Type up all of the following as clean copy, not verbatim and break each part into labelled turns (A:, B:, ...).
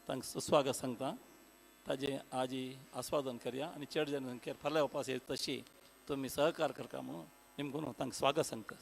A: तांकां सुस्वागत सांगता. ताजें आजी आस्वादन करया आनी चड जनसंख्येर फाल्यां उपास येता तशी तुमी सहकार करता म्हणून निमगून तांकां स्वागत सांगता.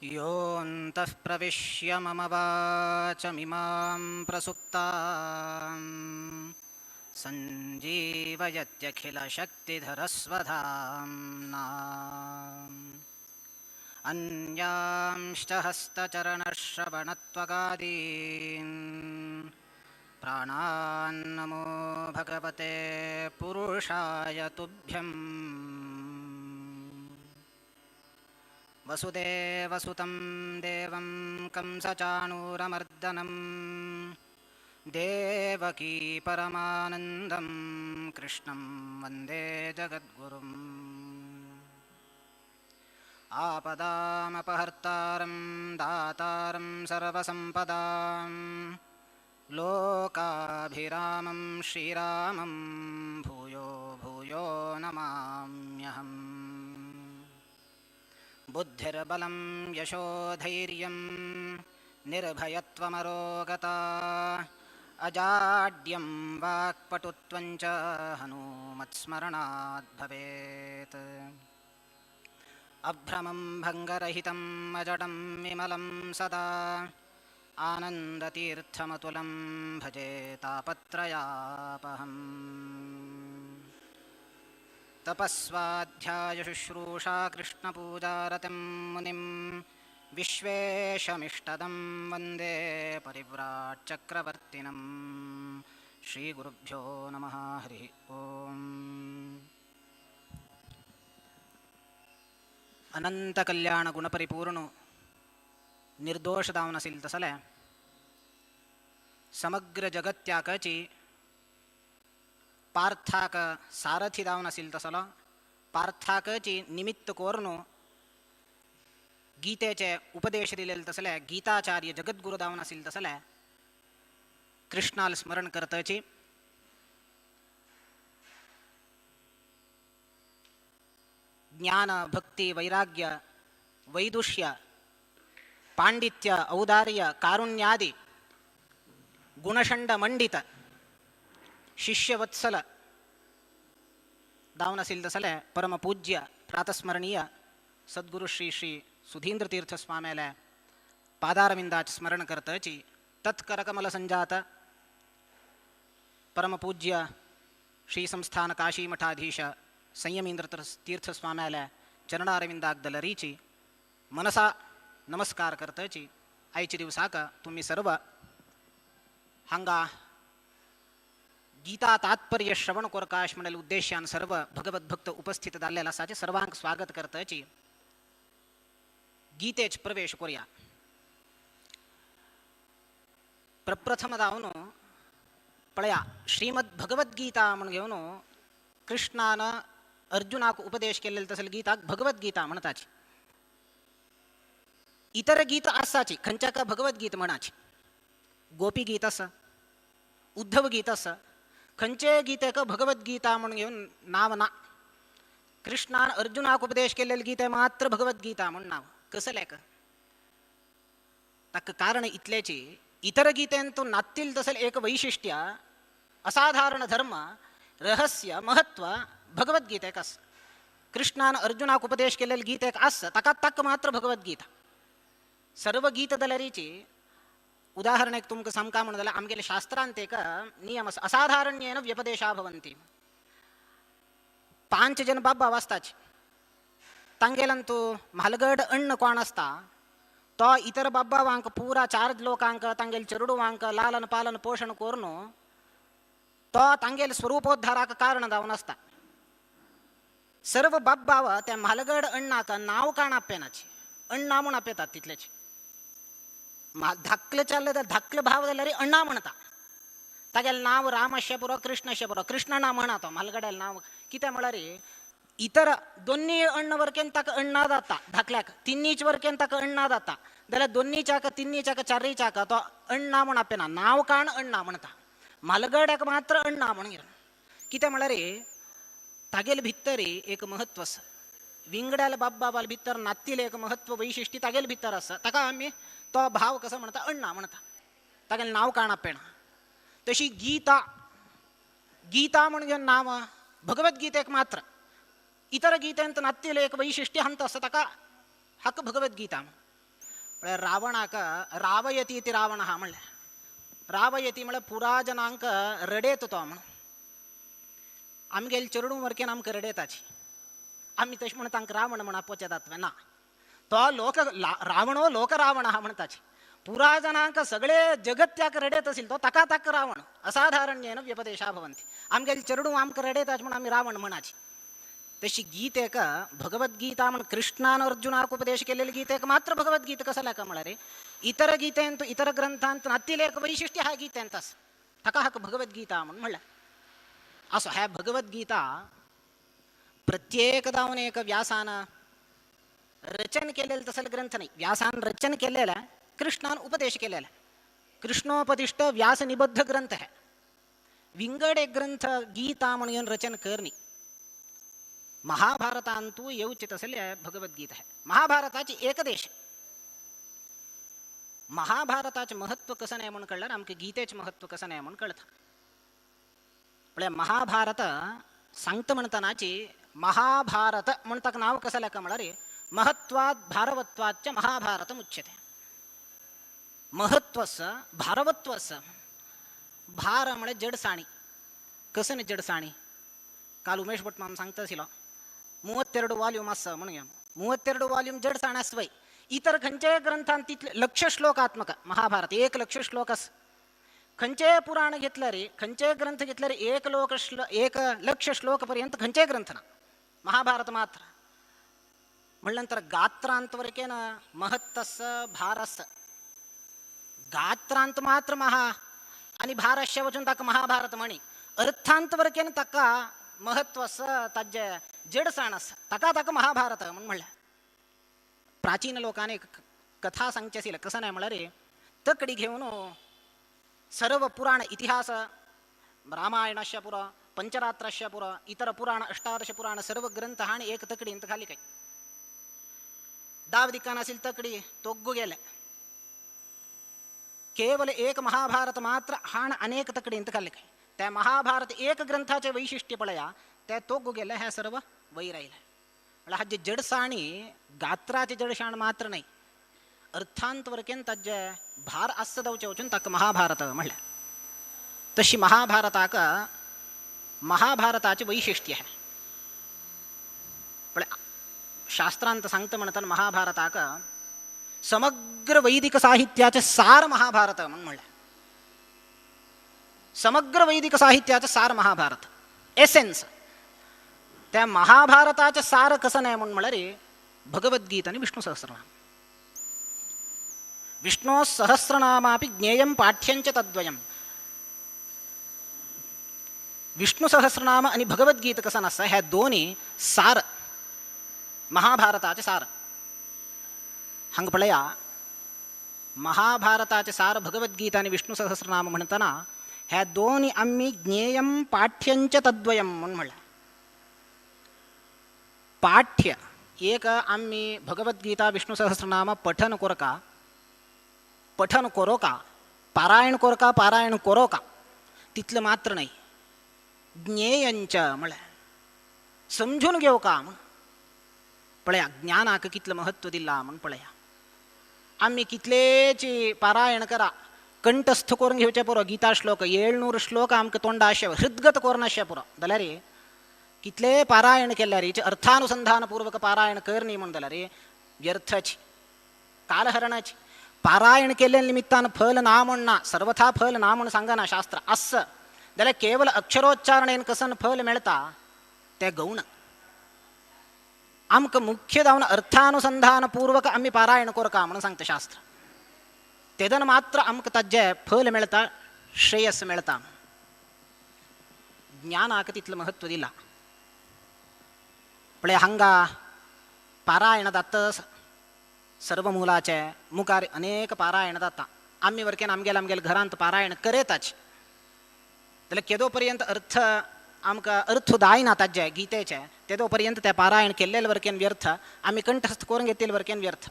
B: योऽन्तः प्रविश्य मम वाचमिमां प्रसुप्तां सञ्जीवयत्यखिलशक्तिधरस्वधाम्ना. अन्यांश्च हस्तचरणश्रवणत्वगादीन् प्राणान् नमो भगवते पुरुषाय तुभ्यम्. वसुदेवसुतं देवं कंसचाणूरमर्दनं देवकी परमानन्दं कृष्णं वन्दे जगद्गुरुम्. आपदामपहर्तारं दातारं सर्वसम्पदां लोकाभिरामं श्रीरामं भूयो भूयो नमाम्यहम्. बुद्धिर्बलं यशोधैर्यं निर्भयत्वमरोगता अजाड्यं वाक्पटुत्वं च हनुमत्स्मरणात् भवेत्. अभ्रमं भङ्गरहितम् अजडं विमलं सदा आनन्दतीर्थमतुलं भजे तापत्रयापहम्. तपस्वाध्यायशुश्रूषा कृष्णपूजारतिं मुनिं विश्वेशमिष्टदं वन्दे परिव्राट्चक्रवर्तिनं. श्रीगुरुभ्यो नमः. हरिः ओम्. अनंत कल्याण गुणपरिपूर्ण निर्दोष दावन असेल तसले समग्र जगत्याकाची पार्थाक सारथी दावन असेल तसलो पार्थाकची निमित्त कोरनो गीतेचे उपदेश दिलेले तसले गीताचार्य जगद्गुरु दावन असेल तसले कृष्णाल स्मरण करताची ज्ञान भक्ती वैराग्य वैदुष्य पांडित्य औदार्य कारुण्यादि गुणषंड मंडित शिष्यवत्सल दावन असेल तसले परमपूज्य प्रातस्मरणीय सद्गुरु श्री श्री सुधींद्र तीर्थ स्वाम्याला पादारविंदाच स्मरण करताची तत्करकमल संजात परमपूज्य श्री संस्थान काशी मठाधीश संयमींद्र तीर्थ स्वाम्याला चरणारविंदाग्दलरीची मनसा नमस्कार करताची. आयचे दिवसाक तुम्ही सर्व हांगा गीता तात्पर्य श्रवण कोरकाश म्हणले उद्देशान सर्व भगवद्भक्त उपस्थित जाल्लेले आसाचे सर्वांक स्वागत करताची गीतेच प्रवेश करूया. प्रप्रथम जावन पळया श्रीमद भगवद्गीता म्हण घेवन कृष्णान अर्जुनाक उपदेश केलेले तसले गीताक भगवद्गीता म्हणताची. इतर गीत आसाची खंयच्या भगवद्गीता म्हणाची. गोपी गीत आसा, उद्धव गीत आसा, खंयचे गीतेक भगवद्गीता म्हणून घेवन नाव ना. कृष्णान अर्जुनाक उपदेश केलेले गीते मात्र भगवद्गीता म्हणून नाव कसलें का? ताका कारण इतल्याची इतर गीतेन तो नातील तसले एक वैशिष्ट्य असाधारण धर्म रहस्य महत्व भगवद्गीतेक आसा. कृष्णान अर्जुनाक उपदेश केलेले गीतेक आसा ताका ताक मात्र भगवद्गीता. सर्व गीत दलरीची उदाहरण एक तुमकां सामका म्हणून जाल्यार आमगेले शास्त्रांत एक नियम आसा, असाधारण्येन व्यपदेशा भवन्ति. 5 जन बाबा वाचताचे तांगेलंतू म्हालगड अण्ण कोण आसता तो इतर बाब्बावांक पुरा 4 लोकांक तांगेल चेरडुवांक लालन पालन पोषण करून तो तांगेल स्वरूपोद्धाराक कारण जावन आसता. सर्व बाब्बाव त्या म्हालगड अण्णाक नांव काण आपेनाचे अण्णा म्हूण आपेतात तितल्याचे. धाकले चालले तर धाकले भाव जाल्यार अण्णा म्हणटा. तागेलें नांव राम आसचें पुरो कृष्ण आसचें पुरो कृष्णा म्हणा तो म्हालगड्यालें नांव कितें म्हळ्यार इतर दोन्ही अण्ण वरकेन ताका अण्णा जाता धाकल्याक तिन्नीच वरकेन ताका अण्णा जाता जाल्यार दोन्ही चाक तिन्ही चाक चारय चाक तो अण्णा म्हूण आपेना नांव काण अण्णा म्हणटा. म्हालगड्याक मात्र अण्णा म्हणून कितें म्हळ्यार तागेले भितर एक महत्व आसा. विंगड्याल बाब्बाबाल भितर नात्तील एक महत्व वैशिश्ट्य तागेले भितर आसा. ताका आमी तो भाव कसो म्हणटा अण्णा म्हणटा तागेलें नांव काण आपेना. तशी गीता गीता म्हणजे नांव भगवद्गीतेक मात्र इतर गीतेंत नात्तील एक वैशिश्ट्य हंत आसा ताका हाका भगवद्गीता म्हळ्यार रावणाक रावयती इति रावणः म्हणल्यार रावयती म्हळ्यार पुरा जनांक रडयत तो म्हण. आमगेले चेडूं वरकेन आमकां रडयताची आमी तशें म्हण तांकां रावण म्हण आपोवचें जातलें ना. तो लोक रावणो लोकरावणः म्हणटाची पुरा जनांक सगळे जगत्याक रडयत आशिल्लो तो ताका ताका रावण असाधारण्येन व्यपदेशा भवन्ति. आमगेले चेडूं आमकां रडयताच म्हण आमी रावण म्हणाची. तशी गीतेक भगवद्गीता म्हण कृष्णान अर्जुनाक उपदेश केलेली गीतेक मात्र भगवद्गीता कसं का म्हळ्यार इतर गीतेंत इतर ग्रंथांत नातील एक वैशिष्ट्य ह्या गीतेंत आसा ताका हाका भगवद्गीता म्हण म्हणल्यार. असो ह्या भगवद्गीता प्रत्येक जावन एक व्यासान रचन केलेलं तसले ग्रंथ नाही. व्यासान रचन केलेला कृष्णान उपदेश केलेला कृष्णोपदिष्ट व्यास निबद्ध ग्रंथ आहे. विंगड एक ग्रंथ गीता म्हणून रचन करणी महाभारतांतू येवचे तसले भगवद्गीता आहे. महाभारताची एकदेश महाभारताचे महत्व कसं नाही म्हणून कळलं आमकां गीतेचें महत्व कसं नाही म्हणून कळता. म्हळ्यार महाभारत सांगता म्हणटनाची महाभारत म्हण ताका नांव कसं लेखा म्हळ्यार महत्वात् भारवत्वाच्च महाभारतम् उच्यते. महत्वस्य भारवत्वस्य भार म्हळ्यार जडसाणी. कसं न्ही जडसाणी काल उमेश भट माम सांगता आशिल्लो 32 वॉल्यूम आसा म्हणून 32 वॉल्यूम जडसाण आसवय. इतर खंयच्याय ग्रंथान तितले लक्ष श्लोकात्मक महाभारत 1 लक्ष श्लोक आसा. खंयचेय पुराण घेतल्यार खंयचेय ग्रंथ घेतल्यार 1 लक्ष श्लोक पर्यंत खंयचेय ग्रंथ ना महाभारत मात्र. म्हणल्यानंतर गात्रांत वरकेन महत्तस्य भारस्य गात्रांत मात्र महा आनी भारस्य वचून ताका महाभारत म्हणी. अर्थांत वरकेन ताका महत्व आसा ताजे जडसाण आसा ताका ताका महाभारत म्हण म्हणल्यार. प्राचीन लोकांनी एक कथा सांगची आशिल्ली कसं नाही म्हळ्यार तकडी घेवन सर्व पुराण इतिहास रामायणस्य पुरा पंचरात्रस्य पुरा इतर पुराण 18 पुराण सर्व ग्रंथ आणि एक तकडींत खाली काय दाव दिक्कान असेल तकडी तोग्गू गेले केवल एक महाभारत मात्र हाण अनेक तकडींत खाली काय त्या महाभारत एक ग्रंथाचे वैशिष्ट्य पळया त्या तोग्गू गेले ह्या सर्व वै राहिले. म्हळ्यार हाजे जडसाणी गात्राचे जडशाण मात्र नाही अर्थांत वरकेन ताजे भार आसता जावचे वचून ताका महाभारत म्हणल्यार. तशी महाभारताक महाभारताचे वैशिष्ट्य आहे. पण शास्त्रांत सांगता म्हणताना महाभारताक समग्र वैदिक साहित्याचे सार महाभारत म्हणून म्हणल्यार. समग्र वैदिक साहित्याचे सार महाभारत एसेन्स. त्या महाभारताचे सार कसं नाही म्हणून म्हळ्यार भगवद्गीता आणि विष्णू सहस्रनाम. विष्णो सहस्रनामापि ज्ञेयं पाठ्यंच तद्वयं. विष्णू सहस्रनाम आणि भगवद्गीता कसं नसतं ह्या दोन्ही सार महाभारताचे सार. हांगा पळया महाभारताचे सार भगवद्गीता आणि विष्णू सहस्रनाम म्हणताना ह्या दोन्ही आम्ही ज्ञेयं पाठ्यंच तद्वयं म्हणून म्हणलं. पाठ्य एक आम्ही भगवद्गीता विष्णू सहस्रनाम पठन कोरका पठन करो का पारायण कोरका पारायण करो का तितलं मात्र नाही ज्ञेयंच म्हळ्यार समजून घेऊ का म्हण पळया ज्ञानाक कितलं महत्व दिला म्हण पळया. आम्ही कितलेच पारायण करा कंठस्थ करून घेवचे पुरो गीता श्लोक 700 श्लोक आमकां तोंडा आशे हृदगत करून आशे पुरो जाल्यार कितले पारायण केल्यार अर्थानुसंधानपूर्वक पारायण कर न्ही म्हण जाल्यार व्यर्थच, कालहरणाची. पारायण केल्ल्या निमित्तान फल ना म्हण ना, सर्वथा फल ना म्हण सांगना शास्त्र आस जाल्यार केवल अक्षरोच्चारणेन कसन फल मेळटा तें गौण. आमकां मुख्य जावन अर्थानुसंधानपूर्वक आमी पारायण करका म्हणून सांगता शास्त्र. तेदन मात्र आमकां ताजें फल मेळटा, श्रेयस मेळटा. ज्ञानाक तितलें म्हत्व दिलां. पळय हांगा पारायण जाता सर्वमुलाचे मुखार अनेक पारायण जाता. आमी वरकेन आमगेले आमगेले घरांत पारायण करताच जाल्यार केदो पर्यंत अर्थ आमकां अर्थ जायना ताजे गीतेचे तेदो पर्यंत ते पारायण केल्ले वरकेन व्यर्थ, आमी कंठस्थ करून घेतिल्ले वरकेन व्यर्थ.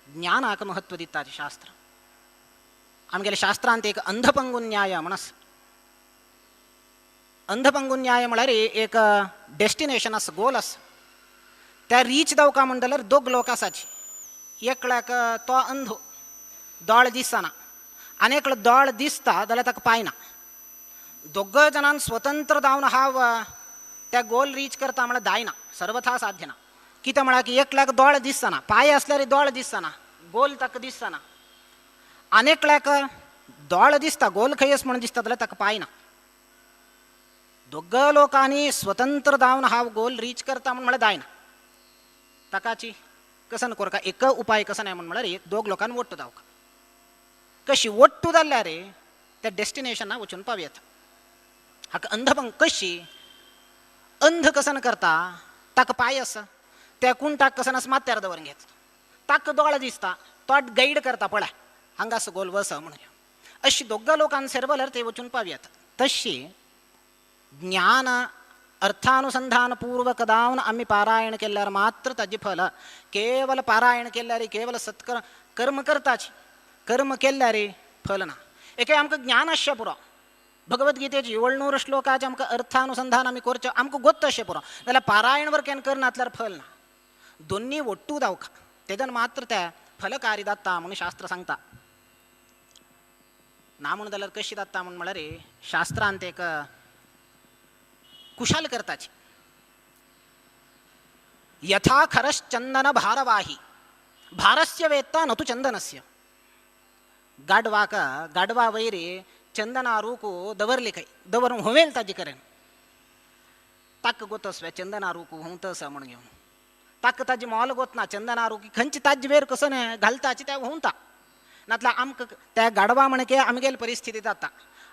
B: ज्ञानाक म्हत्व दिता शास्त्र. आमगेले शास्त्रांत एक अंधपंगु न्याय म्हणस. अंधपंगु न्याय म्हळ्यार एक डेस्टिनेशन आसा, गोल आसा. त्या रीच जावका म्हण जाल्यार दोग लोक आसाची. एकल्याक तो अंध, दोळ दिसना, आनी एकलो दोळ दिसता जाल्यार ताका पायना. दोग जाणान स्वतंत्र जावन हांव त्या गोल रीच करता म्हळ्यार जायना, सर्वथा साध्य ना. कितें म्हळ्यार की एकल्याक दोळ दिसना, पांय आसल्यार दोळ दिसना, गोल ताका दिसना. आनी एकल्याक दोळ दिसता, गोल खंय आसा म्हणून दिसता जाल्यार ताका पायना. दोग लोकांनी स्वतंत्र जावन हांव गोल रीच करता म्हण म्हळ्यार जायना. ताकाची कसन कोरका एक उपाय कसन म्हण म्हळ्यार दोग लोकांनी वट्टू जावका. कशी वट्टू जाल्यार त्या डेस्टिनेशना वचून पावयता. हाका अंधपंग कशी अंध कसन करता, ताका पांय आसा त्या कुंटाक कसन आसा माथ्यार दवरून घेता, ताका दोळ दिसता, तो गायड करता, पळय हांगासो गोल वस म्हणून. अशी दोग लोकांनी सेरवल्यार ते वचून पावयता. तशी ज्ञान अर्थानुसंधानपूर्वक जावन आमी पारायण केल्यार मात्र ताजें फल. केवल पारायण केल्यार केवल सत्कर कर्म करताची, कर्म केल्यार फल ना. एके आमकां ज्ञान आसचें पुरो, भगवद्गीतेची 700 श्लोकाचें आमकां अर्थानुसंधान आमी करचें, आमकां गोत्त अशें पुरो, जाल्यार पारायण वर केन्ना करनातल्यार फल ना. दोन्ही ಒಟ್ಟು जावका तेदन मात्र त्या फलकारी जाता म्हणून शास्त्र सांगता. ना म्हणून जाल्यार कशी जाता म्हण म्हळ्यार शास्त्रांत एक कुशाल करताची. यथा खरश्चंदन भारवाही भारस्य वेत्ता न तु चंदनस्य. गाडवाक गाडवा वैरी चंदना रूकू दवरली खंय, दवरून होवेल ताजी करेन ताक गोतस चंदना रूकू होंवतस म्हणून घेवन ताका ताजी मोल गोतना चंदना रूकी खंयची ताजी वेर कसो न्हय घालताची त्या व्होंवता. नातल्यार आमकां त्या गाडवा म्हणके आमगेली परिस्थिती जाता.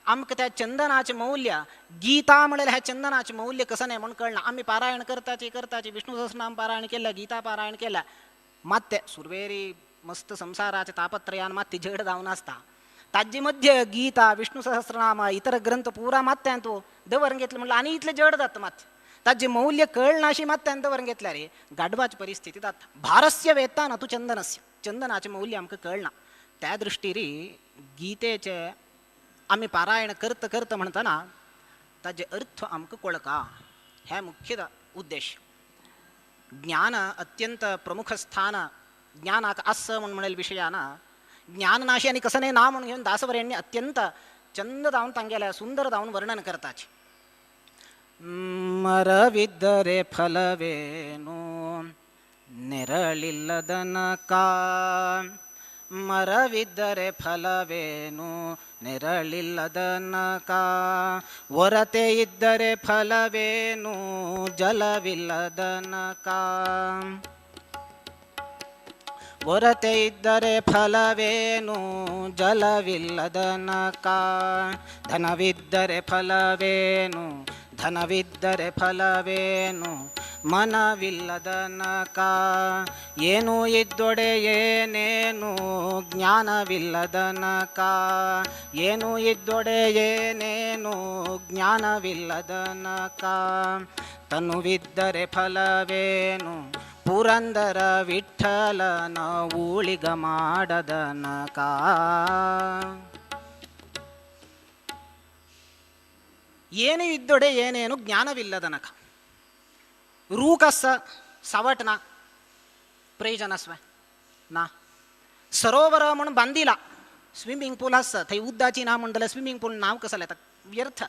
B: आमकां त्या चंदनाचें मौल्य, गीता म्हणल्यार ह्या चंदनाचें मौल्य कसो न्हय म्हूण कळना. आमी पारायण करताची करताची, विष्णु सहस्रनाम पारायण केल्या, गीता पारायण केल्या, मात ते सुरवेरी मस्त संसाराच्या तापत्रयान मात ती झड जावन आसता. ताजे मध्य गीता, विष्णु सहस्रनाम, इतर ग्रंथ पुरा मात तो दवरून घेतले म्हणल्यार आनी इतलें जड जाता. मात ताजे मौल्य कळनाशी मात त्यान दवरून घेतल्यार गाडवाची परिस्थिती जाता. भारस्य वेत्ता न तु चंदनस्य, चंदनाचें मौल्य आमकां कळना. त्या दृश्टीरी गीतेचे आमी पारायण करत करत म्हणटना ताजे अर्थ आमकां कळका हे मुख्य उद्देश. ज्ञान अत्यंत प्रमुख स्थान ज्ञानाक आस म्हूण म्हणलेल्या विशयान ज्ञाननाशी आनी कसने ना म्हणून घेवन दासवर्यांनी अत्यंत चंद जावन तांगेल्या सुंदर जावन वर्णन करताचे. ಮರವಿದ್ದರೆ ಫಲವೇನು ನೆರಳಿಲ್ಲದನಕ, ಮರವಿದ್ದರೆ ಫಲವೇನು ನೆರಳಿಲ್ಲದನಕ, ಒರತೆ ಇದ್ದರೆ ಫಲವೇನು ಜಲವಿಲ್ಲದನಕ, ಒರತೆ ಇದ್ದರೆ ಫಲವೇನು ಜಲವಿಲ್ಲದನಕ, ಧನವಿದ್ದರೆ ಫಲವೇನು ಧನವಿದ್ದರೆ ಫಲವೇನು ಮನವಿಲ್ಲದನಕ, ಏನು ಇದ್ದೊಡೆ ಏನೇನು ಜ್ಞಾನವಿಲ್ಲದನಕ, ಏನು ಇದ್ದೊಡೆ ಏನೇನು ಜ್ಞಾನವಿಲ್ಲದನಕ, ತನುವಿದ್ದರೆ ಫಲವೇನು ಪುರಂದರ ವಿಠಲನ ಊಳಿಗ ಮಾಡದನಕ. ಏನು ಇದ್ದೊಡೆ ಏನೇನು ಜ್ಞಾನವಿಲ್ಲದನಕ. ರೂಕಸ್ಸ ಸವಟನ ಪ್ರಯೋಜನಸ್ವ ना. सरोवर म्हणून बांदिला स्विमिंग पूल आसा थंय उद्दाची ना म्हणटले स्विमिंग पूल नांव कसं येता व्यर्थ.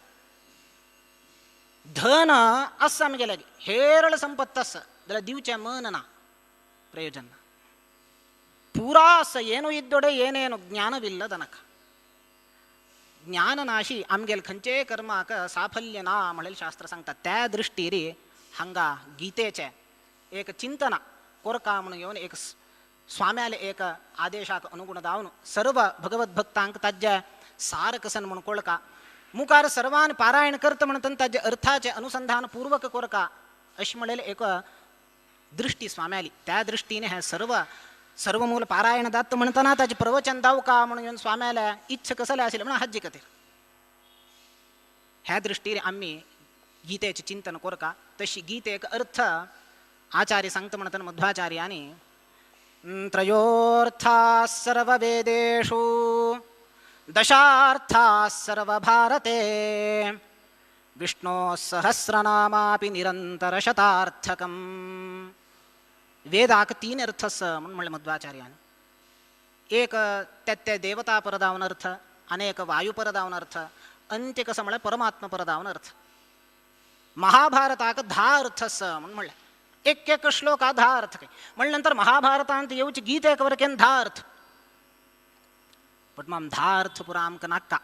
B: धन आसा आमगे लागीं, हेरळ संपत्त आसा जाल्यार दिवचें मन ना, प्रयोजन ना. ಪೂರಾ ಆಸ ಏನು ಇದ್ದೊಡೆ ಏನೇನು ಜ್ಞಾನವಿಲ್ಲದನಕ ज्ञाननाशी आमगेल खंयचेय कर्माक साफल्य ना म्हणलें शास्त्र सांगता. त्या दृश्टीरी हांगा गीतेचें एक चिंतना कोरका म्हणून येवन एक स्वाम्याले एक आदेशाक अनुगुण जावन सर्व भगवत भक्तांक ताज्या सार कसन म्हूण कोळका मुखार सर्वान पारायण करता म्हणटना ताजे अर्थाचें अनुसंधान पूर्वक कोरका अशें म्हणलें एक दृश्टी स्वाम्याली. त्या दृश्टीने हें सर्व सर्वमूल पारायण दात म्हणटना ताजें प्रवचन दावका म्हणून येवन स्वाम्याल्या इच्छा कसले आशिल्ली म्हणून हाजी खातीर ह्या दृश्टीन आमी गीतेचें चिंतन कोरका. तशी गीतेक अर्थ आचार्य सांगता म्हणटना मध्वाचार्यांनी त्रयोर्थाः सर्ववेदेषु दशार्थाः सर्वभारते विष्णोः सहस्रनामापि निरंतरशतार्थकम्. वेदाक तीन अर्थ आसा म्हूण म्हणलें मध्वाचार्यान. एक त्या त्या देवता परदावन अर्थ, आनी एक वायू परदावन अर्थ, अंत्य कसो म्हळ्यार परमात्मा परदावन अर्थ. महाभारताक 10 अर्थ आसा म्हूण म्हणलें. एक एक श्लोका 10 अर्थ काय म्हणले नंतर महाभारतांत येवची गीतेक वरकेन 10 अर्थ. पण माम 10 अर्थ पुरा आमकां नाका.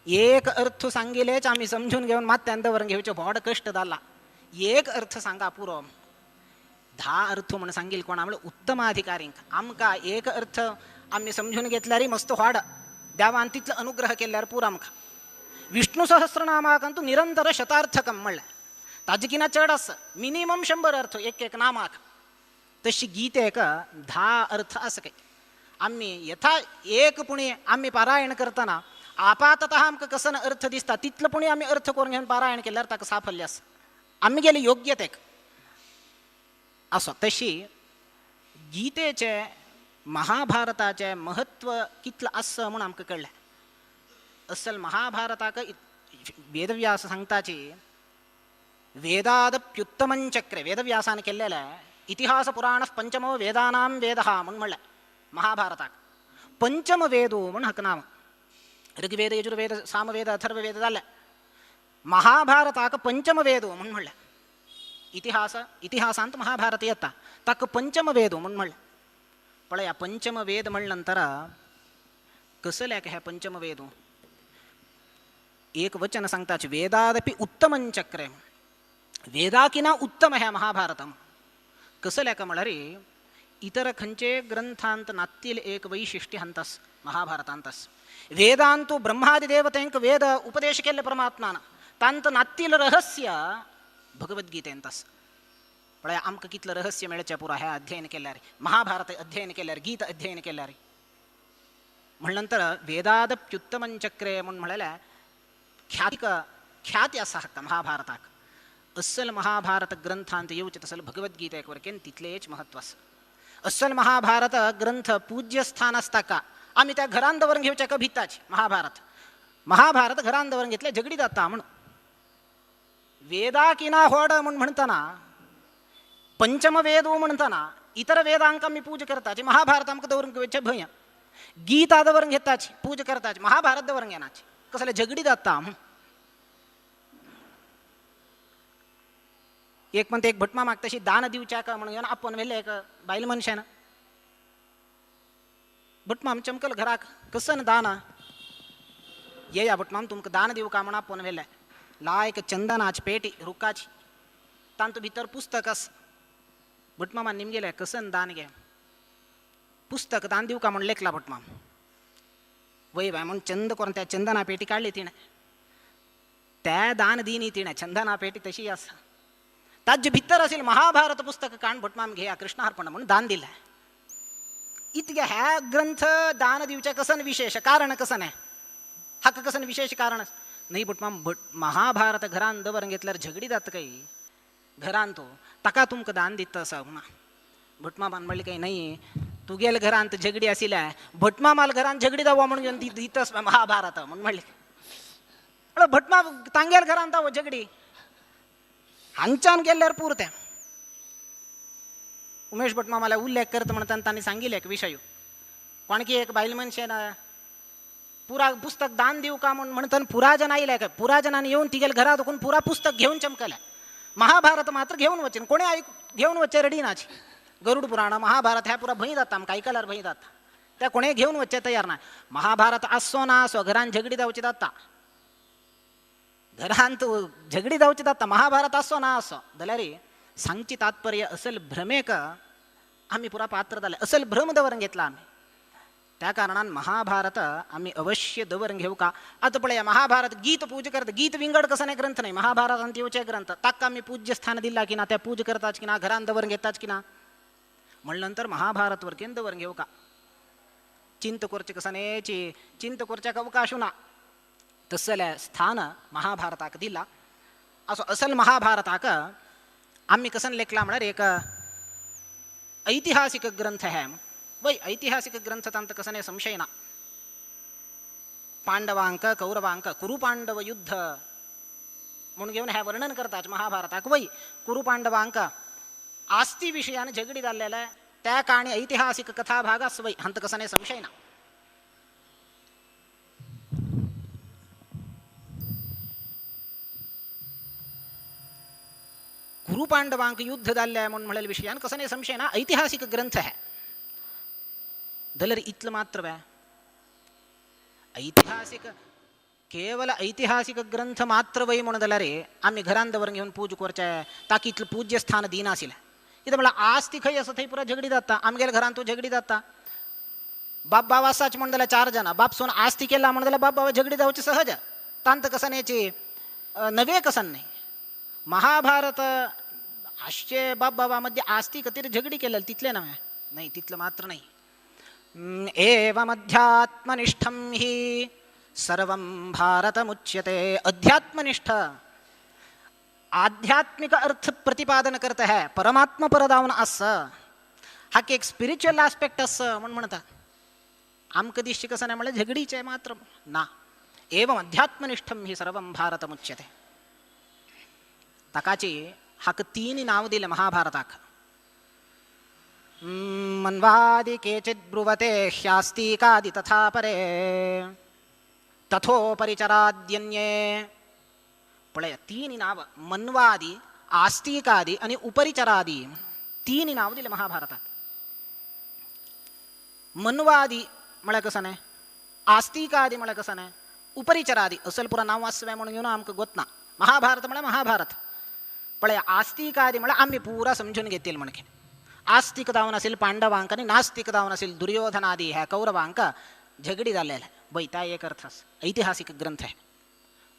B: एक अर्थ सांगिलेच आमी समजून घेवन मात्यान दवरून घेवचें व्हड कश्ट जाला. एक अर्थ सांगा पुरो. 10 अर्थ म्हण सांगील कोणा म्हळ्यार उत्तमाधिकारींक. आमकां एक अर्थ आमी समजून घेतल्यार मस्त व्हड देवान तितलो अनुग्रह केल्यार पुरो आमकां. विष्णु सहस्रनामाक निरंतर शतार्थकम म्हणल्यार ताजे किना चड आसा, मिनिमम 100 अर्थ एक एक नामाक. तशी गीतेक 10 अर्थ आसा काय. आमी यथा एक पुणी आमी पारायण करतना आपाततः आमकां कसन अर्थ दिसता तितलो पुणी आमी अर्थ करून घेवन पारायण केल्यार ताका साफल्य आसा, आमी गेले योग्यतेक असो. तशी गीतेचें महाभारताचें महत्व कितलें आसा म्हूण आमकां कळ्ळें. असल महाभारताक वेदव्यास सांगताची वेदादप्युत्तमंचक्रे वेदव्यासान केल्लेलें इतिहास पुराण पंचमो वेदानां वेदः म्हूण म्हणलें. महाभारताक पंचम वेदो म्हूण हाका नांव. ऋग्वेद यजुर्वेद सामवेद अथर्ववेद जालें. महाभारताक पंचम वेदो म्हूण म्हणलें. इतिहास इतिहासांत महाभारत येता ताका पंचम वेदो म्हूण म्हणलें. पळया पंचम वेद म्हणले नंतर कसल्याक हे पंचम वेदो एक वचन सांगताच वेदादपि उत्तमंचक्रे वेदाकिना उत्तम हे महाभारतम. कसल्याक म्हळ्यार इतर खंयचे ग्रंथांत नातील एक वैशिष्ट्य हंतस महाभारतांतस. वेदांतु ब्रह्मादिदेवतेंक वेद उपदेश केल्ले परमात्मान तांत नातील रहस्य भगवद्गीतेंतस. पळय आमकां कितलें रहस्य मेळचें पुरो हें अध्ययन केल्यार, महाभारत अध्ययन केल्यार, गीत अध्ययन केल्यार. म्हण नंतर वेदादप्युत्तमंचक्रे म्हूण म्हणलें ख्यातिक ख्याती आसा हाका महाभारताक. अस्सल महाभारत ग्रंथांत येवचें तसल भगवद्गीतेक वरकेन तितलेंच महत्व आसा. अस्सल महाभारत ग्रंथ पूज्य स्थान आसता का आमी त्या घरान दवरून घेवचें का भिताची महाभारत. महाभारत घरान दवरून घेतलें झगडी जाता म्हूण. वेदाकिना होड म्हूण म्हणटना पंचम वेदो म्हणटना इतर वेदांक आमी पूजा करताची महाभारत आमकां दवरून घेवचें भंय. गीता दवरून घेताची पूजा करताची महाभारत दवरून घेनाची कसलें झगडी जाता म्हूण. एक म्हणटा एक भटमा मागता तशी दान दिवच्याक म्हणून येवन आपोवन व्हेलें एक बायल मनशान. भटमाम चमकल घराक कसन दान येया भटमाम तुमकां दान दिवका म्हूण आपोवन व्हेलें. लायक चंदनाची पेटी रुखाची तांतू भितर पुस्तक आसा. भटमामान निमगेलें कसन दान घे पुस्तक दान दिवका म्हूण लेखला भटमाम. वय बाय म्हूण चंद करून त्या चंदना पेटी काडली तिणें. त्या दान दिनी तिणें चंदना पेटी तशी आसा. ताजे भितर असेल महाभारत पुस्तक काण भटमाम घेया कृष्णार्पण म्हणून दान दिलें. इतके ह्या ग्रंथ दान दिवचें कसन विशेष कारण कसन आहे हाका कसन विशेष कारण न्ही भटमाम. भट महाभारत घरान दवरून घेतल्यार झगडी जाता काही घरान तो ताका तुमकां दान दिता आसा म्हणा. भटमामान म्हणलें काही नाही तुगेल घरांत झगडी आशिल्ल्या भटमामाल घरान झगडी जावं म्हणून घेवन दितस महाभारत म्हणून म्हणलें. भटमा तांगेल घरांत जावं झगडी हांगच्यान गेल्यार पुरतें. उमेश भटमामाला उल्लेख करता म्हणटाना तांणी सांगिल्लें एक विशय. कोणकी एक बायल मनशेन पुरा पुस्तक दान दिवं का म्हूण म्हणटन पुरा जन आयले काय पुरा जनांनी येवन तिगेले घरा दुखून पुरा पुस्तक घेवन चमकले. महाभारत मात्र घेवन वचन कोणी आयक घेवन वचचे रेडी नाची. गरुड पुराण महाभारत ह्या पुरा भंय जाता आमकां आयकल्यार भंय जाता, त्या कोणें घेवन वचचें तयार ना. महाभारत आसचो ना आसो घरान झगडी जावची जाता, घरांत झगडी जावची जाता, महाभारत आसचो ना आसो. जाल्यार सांगची तात्पर्य असल भ्रमेक आमी पुरा पात्र जाले, असल भ्रम दवरून घेतला आमी. त्या कारणान महाभारत आमी अवश्य दवरून घेवका. आतां पळया महाभारत गीत पूज करता, गीत विंगड कसो नाही ग्रंथ नाही, महाभारतांत येवचे ग्रंथ ताका आमी पूज्य स्थान दिला की ना, त्या पूज करताच की ना, घरान दवरून घेताच की ना. म्हणलं नंतर महाभारत वरकेन दवरून घेवका. चिंत करचे कसनेची चिंत करच्याक अवकाश ना, तसले स्थान महाभारताक दिला. असो असल महाभारताक आमी कसन लेखला म्हळ्यार एक ऐतिहासिक ग्रंथ है. वय ऐतिहासिक ग्रंथ तांत कसने संशय ना. पांडवांक कौरवांक कुरुपांडव युद्ध म्हणून घेवन हे वर्णन करतात महाभारताक. वय कुरुपांडवांक आस्ती विशयान झगडी जाल्लेले त्या काणी ऐतिहासिक कथा भाग वय हंत कसने संशय ना. कुरुपांडवांक युद्ध जाल्ले म्हणून म्हणलेले विशयान कसने संशय ना, ऐतिहासिक ग्रंथ है. जाल्यार इतलें मात्र वे ऐतिहासिक केवल ऐतिहासिक ग्रंथ मात्र वय म्हणून जाल्यार आमी घरान दवरून घेवन पूज करचे ताका इतलें पूज्य स्थान दिनाशिल्लें. कितें म्हळ्यार आज ती खंय आसा थंय पुरा झगडी जाता, आमगेल्या घरान तूं झगडी जाता. बाप बाव आसाच म्हण जाल्यार चार जाणां, बाप सोन आज ती केला म्हण जाल्यार बाप बाबा झगडी जावची सहज. तांत कसनेची नवे कसन न्ही. महाभारत आजचे बाप बाबा मध्ये आस्ती खातीर झगडी केलेली तितलें नव्हे नाही, तितलें मात्र नाही. एवमध्यात्मनिष्ठं हि सर्वं भारतमुच्यते. अध्यात्मनिष्ठ आध्यात्मिक अर्थ प्रतिपादन करत है, परमात्मा परदावन आस हाका एक स्पिरिच्युअल आस्पेक्ट आस म्हूण म्हणटा. आमकां दिसचें कसं नाही म्हणल्यार झगडीचें मात्र ना. एवं अध्यात्मनिष्ठं हि सर्वं भारतमुच्यते. ताकाची हाका तीन नांव दिलें महाभारताक. मन्वादि केचित् ब्रुवते ह्यास्तिकादि तथा परे तथोपरिचराद्यन्ये. पळय तीन नांव मनवादी आस्तिकादी आनी उपरिचरादी तीन नांव दिलें महाभारतात. मनवादी म्हळ्यार कसं न्हय, आस्तिकादी म्हळ्यार कसं न्हय, उपरिचरादी असल पुरा नांव आसवें म्हणून घेवन आमकां गोतना. महाभारत म्हळ्यार महाभारत. पळय आस्तिकादी म्हळ्यार आमी पुरा समजून घेतील म्हणके. आस्तिक जावन असेल पांडवांक आनी नास्तिक जावन असेल दुर्योधनादी ह्या कौरवांक झगडी जाल्लेले वय त्या एक अर्थ आसा ऐतिहासिक ग्रंथ आहे.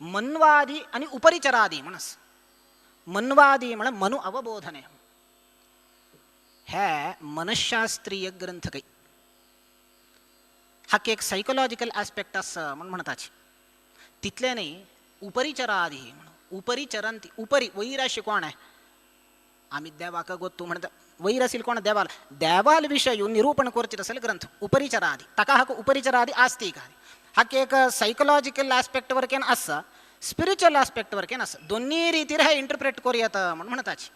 B: मनवादी आनी उपरिचरादी म्हणस. मनवादी म्हळ्यार मनु अवबोधने हे मनशास्त्रीय ग्रंथ काही हाका एक सायकोलॉजिकल आस्पेक्ट आसा म्हूण म्हणटाची. तितलें न्ही उपरिचरादी म्हणून उपरिचरंती उपरी वयर अशें कोण आहे आमी देवाक गोतू म्हणटा वयर असेल कोण देवाल देवाल विशय निरूपण करचें असेल ग्रंथ उपरिचरादी. ताका हाका उपरिचरादी आस्तिक आदी हाका एक सायकोलॉजिकल आस्पेक्ट वरकेन आसा, स्पिरिच्युअल आस्पेक्ट वरकेन आसा, दोन्ही रितीर हे इंटरप्रेट करूं येता म्हूण म्हणटाची.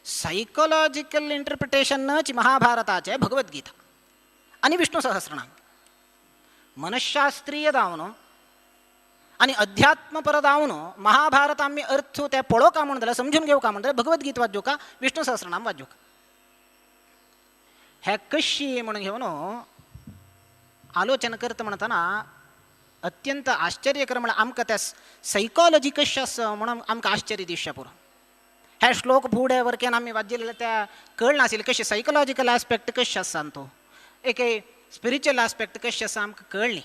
B: सायकोलॉजिकल इंटरप्रिटेशनच महाभारताचे भगवद्गीता आनी विष्णु सहस्रनाम. मनशास्त्रीय जावन आनी अध्यात्मपर जावन महाभारत आमी अर्थ ते पळोवका म्हूण जाल्यार समजून घेवका म्हूण जाल्यार भगवद्गीता वाजोवका विष्णु सहस्रनाम वाजोवका. हे कशी म्हणून घेवन आलोचन करता म्हणटना अत्यंत आश्चर्यकर म्हळ्यार आमकां त्या सायकोलॉजी कशी आसा म्हणून आमकां आश्चर्य दिसचें पुरो. हे श्लोक फुडें वरकेन आमी वाजिल्ले त्या कळनाशिल्लें कशें सायकोलॉजिकल आस्पेक्ट कशें आसा तो एक स्पिरिच्युअल आस्पेक्ट कशें आसा आमकां कळ्ळी.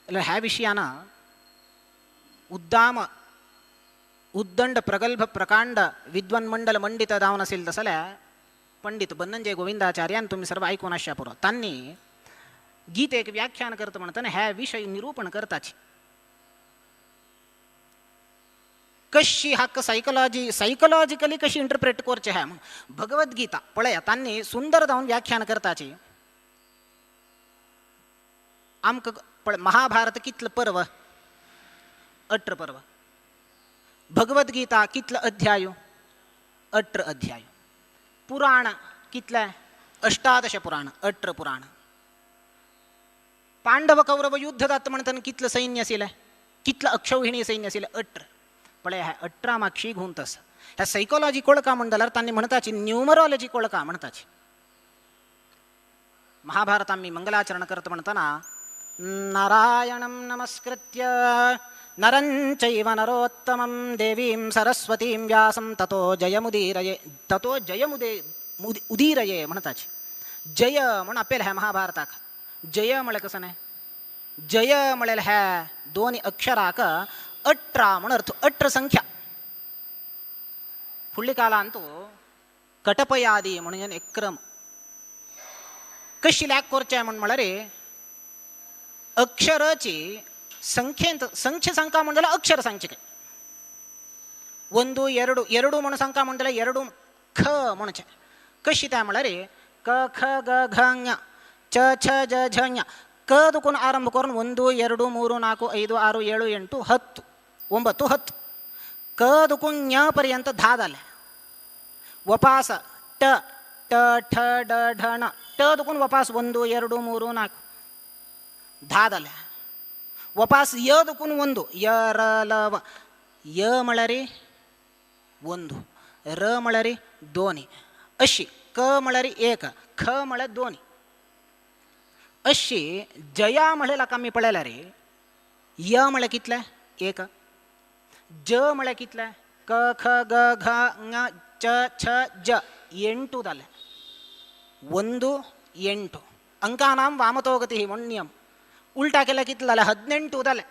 B: जाल्यार ह्या विशयान उद्दाम उद्दंड प्रगल्भ प्रकांड विद्वन्मंडल मंडित जावन आशिल्लें तसो जाल्यार पंडित बन्नंजे गोविंदाचार्यान तुमी सर्व आयकून आसच्या पुरो. तांणी गीतेक व्याख्यान करता म्हणटना ह्या विशय निरूपण करताची कशी हाका सायकोलॉजी सायकोलॉजिकली कशी इंटरप्रेट करचें हें भगवद्गीता पळया तांणी सुंदर जावन व्याख्यान करताची. आमकां पळय महाभारत कितलें पर्व 18 पर्व, भगवद्गीता कितलो अध्याय 18 अध्याय, पुराण कितले 18 पुराण 18 पुराण. पांडव कौरव युद्ध जाता म्हणटना कितलं सैन्य आशिल्लें, कितलं अक्षौहिणी सैन्य आशिल्लें? 18. पळय ह्या 18 मागशी घुंत आसा. ह्या सायकोलॉजी कोळका म्हण जाल्यार तांणी म्हणताची न्युमरोलॉजी कोळका म्हणताची. महाभारत आमी मंगलाचरण करत म्हणटना नारायणं नमस्कृत्य नरं चैव नरोत्तमं देवीं सरस्वतीं व्यासं ततो जयमुदीरये, ततो जयमुदे उदीरये म्हणताची. जय म्हण अपेल ह्या महाभारताक. जय म्हळ्यार कसं न्हय, जय म्हळ्यार ह्या दोन अक्षराक 18 म्हण अर्थ, 18 संख्या. फुडल्या काळांत कटपयादी म्हणून एक क्रम कशी लॅक करचें म्हण म्हळ्यार अक्षराची संख्येंत संख्य सांका म्हण जाल्यार अक्षर सांगचें काय, 1 2 2 म्हणून सांका म्हण जाल्यार 2 ख म्हणचें. कशी तें म्हळ्यार क ख ग घ ञ च छ ज झ ञ, क दुकून आरंभ करून 1 2 3 4 5 6 7 8 10 9 10, क दुकून ञ पर्यंत 10 जालें. वपास ट ट ठ ड ढ ण, ट दुकून वपास 1 2 3 4 10 जालें. वपास य दुकून 1 य र ल व, य म्हळ्यार 1, र म्हळ्यार 2, अशी क म्हळ्यार 1, ख म्हळ्यार 2. अशी जया म्हळ्यार आमी पळयल्यार य म्हळ्यार कितलें? 1. ज म्हळ्यार कितलें? क ख ग घ ङ च छ ज, 8 जालें. 1 8 अंकानां वामतो गतिः म्हूण नियम. उल्टा केल्यार कितलें जालें? 18 जालें.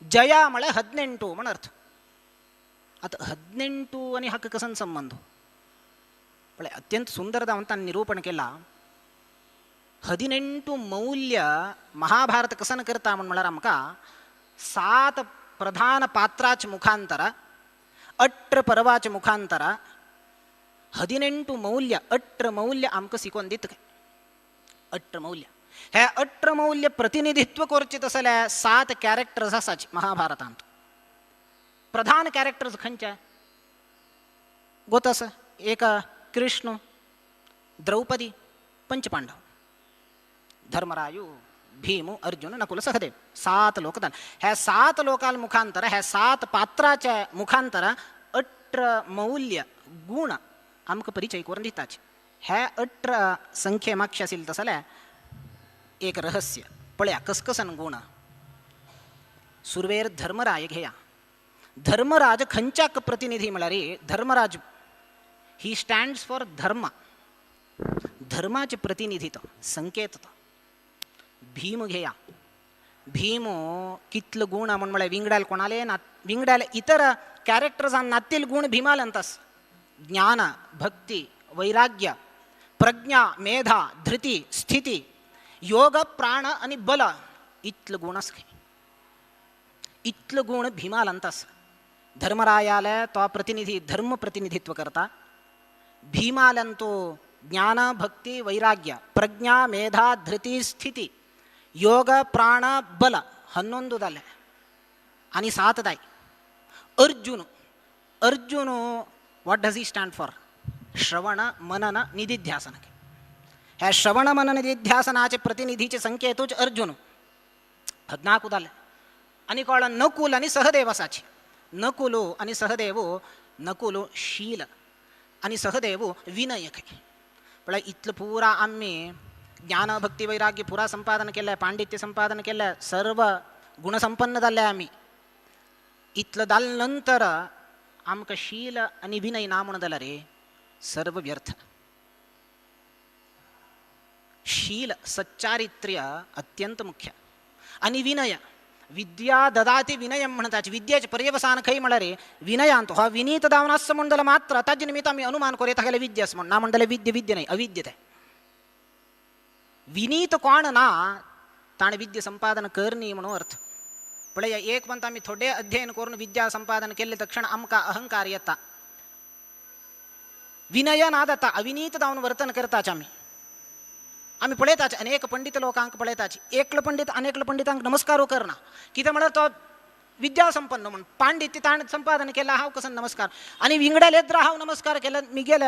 B: जया म्हळ्यार 18 म्हण अर्थ. आतां 18 आनी हाका कसन संबंद? पळय अत्यंत सुंदर जावन तांणी निरूपण केलां. 18 मौल्य महाभारत कसन करता म्हण म्हळ्यार आमकां 7 प्रधान पात्राच मुखांतर, 18 पर्वाच मुखांतर 18 मौल्य, 18 मौल्य आमकां शिकोवन दिता. 18 मौल्य हे 18 मौल्य प्रतिनिधित्व करचें तसले 7 कॅरेक्टर्स आसाच महाभारतांत. प्रधान कॅरेक्टर्स खंयचे गोत आसा? एक कृष्ण, द्रौपदी, पंचपांडव, धर्मरायु, भीम, अर्जुन, नकुल, सहदेव, 7 लोक. ह्या 7 लोकाल मुखांतर, ह्या 7 पात्राच्या मुखांतर 18 मौल्य गुण आमकां परिचय करून दिताच. ह्या 18 संख्ये मागशे आशिल्ले तसले एक रहस्य पळया कसकसन गुण. सुरवेर धर्मराय घेया. धर्मराज खंयच्याक प्रतिनिधी म्हळ्यार धर्मराज he stands for धर्म, धर्माचे प्रतिनिधी तो, संकेत तो. भीम घेया. भीम कितलो गुण म्हण म्हळ्यार विंगडायल कोणाले ना, विंगडायल इतर कॅरेक्टर्सान नातील गुण भीमाल अंतास. ज्ञान, भक्ती, वैराग्य, प्रज्ञा, मेधा, धृती, स्थिती, योग, प्राण आनी बल इतलो गुण आसा. इतलो गुण भीमाल अंतास. धर्मरायाले तो प्रतिनिधी धर्म प्रतिनिधित्व करता. भीमालन तो ज्ञान, भक्ती, वैराग्य, प्रज्ञा, मेधा, धृती, स्थिती, योग, प्राण, बल 11 जालें आनी 7 जाय. Arjun, Arjun what does he stand for? श्रवण मनन निधिध्यासन. ह्या श्रवण मनन निधिध्यासनाचे प्रतिनिधीचे संकेतूच अर्जुन. 14 जालें. आनी कोण? नकुल आनी सहदेव आसाची. नकुल आनी सहदेव, नकुल शील आनी सहदेव विनय. म्हळ्यार इतलो पुरा आमी ज्ञान, भक्ती, वैराग्य पुरा संपादन केलें, पांडित्य संपादन केलें, सर्व गुणसंपन्न जाल्ले आमी. इतलो जाले नंतर आमकां शील आनी विनय ना म्हूण जाल्यार रे सर्व व्यर्थ. शील सच्चारित्र्य अत्यंत मुख्य आनी विनय. विद्या ददाती विनयम म्हणटाची. विद्येचे पर्यवसान खंय म्हळ्यार विनयांत. हो विनीत जावन आसचो म्हण जाल्यार मात्र ताजे निमित्त आमी अनुमान करूं येता विद्या आसा म्हण. ना म्हण जाल्यार विद्या विद्या न्हय, अविद्य तें. विनीत कोण ना ताणें विद्या संपादन करनी म्हणून अर्थ. पळय एक म्हणटा आमी थोडे अध्ययन करून विद्या संपादन केल्ले तक्षण आमकां अहंकार येता, विनय ना जाता, अविनीत जावन वर्तन करताच आमी. आमी पळयताच अनेक पंडित लोकांक पळयताच, एकलो पंडित अनेकलो पंडितांक नमस्कारो करना. कितें म्हळ्यार तो विद्या संपन्न म्हूण पांडित्य ताणें संपादन केलां, हांव कसो नमस्कार आनी विंगड्या लेत्र हांव नमस्कार केला मिगेले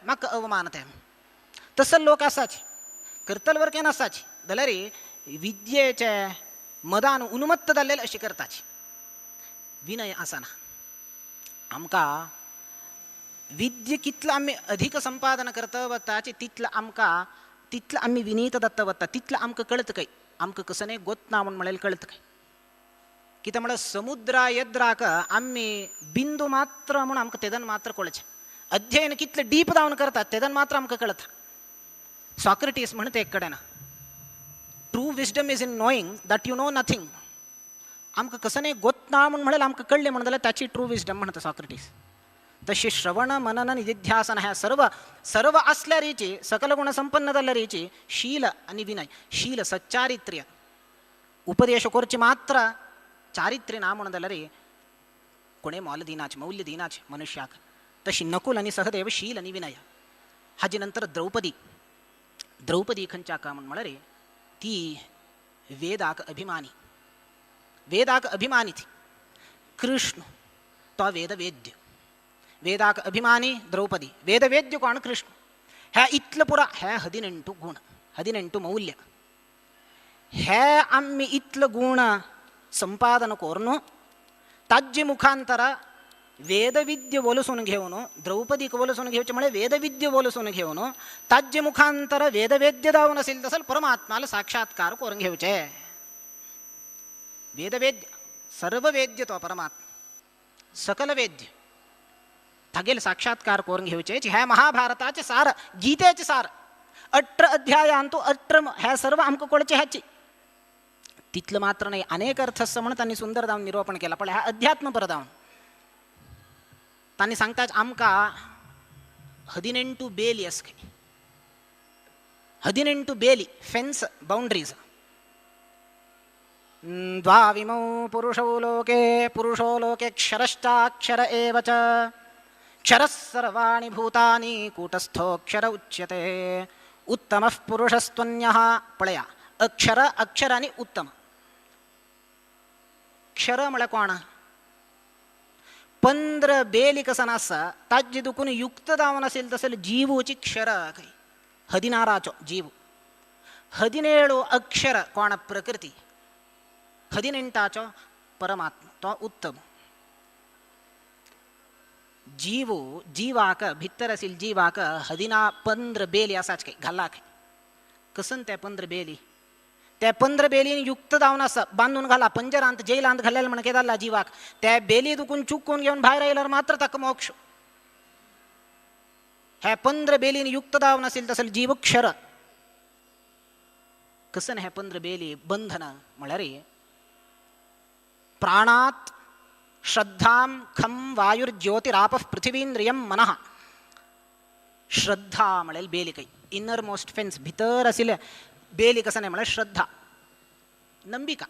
B: म्हाका अवमान तें. तसो लोक आसाच, करतल वर केन्ना आसाच. जाल्यार विद्येचे मदान उन्मत्त जाल्लेले अशी करताची. विनय आसना. आमकां विद्ये कितलो आमी अधिक संपादन करता वताची तितलो आमकां तितलो आमी विनीत दत्त वता, तितलो आमकां कळत काय आमकां कसं गोत ना म्हूण म्हणल्यार कळत काय. कितें म्हळ्यार समुद्रा येद्राक आमी बिंदू मात्र म्हूण आमकां तेदन मात्र कळचें. अध्ययन कितलें डीप जावन करतात तेदन मात्र आमकां कळता. सॉक्रेटीस म्हणटा एक कडेन, true wisdom is in knowing that you know nothing. आमकां कसं नाही गोत ना म्हूण म्हणल्यार आमकां कळ्ळें म्हण जाल्यार ताची ट्रू विजडम म्हणटा सॉक्रेटीस. तशी श्रवण मनन निधिध्यासन ह्या सर्व सर्व असल्या सकल गुण संपन्न जाल्ल्या शील आनी विनय. शील सच्चारित्र्य उपदेश करचे मात्र चारित्र्य ना म्हण जाल्यार कोणे मोल दिनाच मौल्य दिनाच मनुष्याक. तशी नकुल आनी सहदेव शील आनी विनय. हाजे नंतर द्रौपदी. द्रौपदी खंयच्या का म्हण म्हळ्यार ती वेदाक अभिमानी, वेदाक अभिमानी ती. कृष्ण तो वेदवेद्य, वेदाक अभिमानी द्रौपदी, वेदवेद्य कोण कृष्ण. ह्या इतलो पुरा ह्या 18 गुण, 18 मौल्य हे आमी इतलो गुण संपादन करून ताजे मुखांतर वेदविद्य वलसून घेवन द्रौपदीक वलसून घेवचे म्हळ्यार वेदविद्य वलसून घेवन ताजे मुखांतर वेदवेद्य जावन असेल तसल परमात्माला साक्षात्कार करून घेवचे. वेदवेद्य सर्ववेद्य तो परमात्मा सकल वेद्य तागेल साक्षात्कार करून घेवचे. ह्या महाभारताचे सार, गीतेचे सार 18 अध्यायांतु 18 ह्या सर्व आमकां कळचे ह्याची. तितलं मात्र नाही, अनेक अर्थ आसा म्हणून तांणी सुंदर जावन निरोपण केला. पण ह्या अध्यात्मपर जावन तांणी सांगतात आमकां 18 बेली आसा खंय, 18 बेली फेन्स बाउंड्रीज. द्वाविमौ पुरुषौ लोके पुरुषो लोके क्षरश्चाक्षर एव च क्षरः सर्वाणि भूतानि कूटस्थोऽक्षर उच्यते उत्तमः पुरुषस्त्वन्यः. पळया अक्षर अक्षर आनी उत्तम. क्षर म्हळ्यार कोण? 15 बेली कसन आसा ताजे दुखून युक्त जावन असेल तसेल जीवोची क्षर खंय 16 जीव. 17 अक्षर कोण? प्रकृती. 18 परमात्मा तो उत्तम. जीव जीवाक भितर असेल जीवाक 15 बेली आसाच काय घाला काय कसन त्या 15 बेली त्या 15 बेलीन युक्त जावन आसा बांदून घाला पंजरांत जेलांत घालेल म्हण कितें जाल्ला जीवाक त्या बेली दुखून चुकून घेवन भायर आयल्यार मात्र ताका मोक्ष. ह्या 15 बेलीन युक्त जावन असेल तसेल जीव क्षर. कसन ह्या 15 बेली बंधन म्हळ्यार प्राणात श्रद्धां खं वायुर्ज्योतिरापः पृथिवींद्रियं मनः. श्रद्धा म्हळ्यार बेली खंय इनर मोस्ट फेन्स भितर आशिल्ले बेली कसं नाही म्हळ्यार श्रद्धा नंबिका.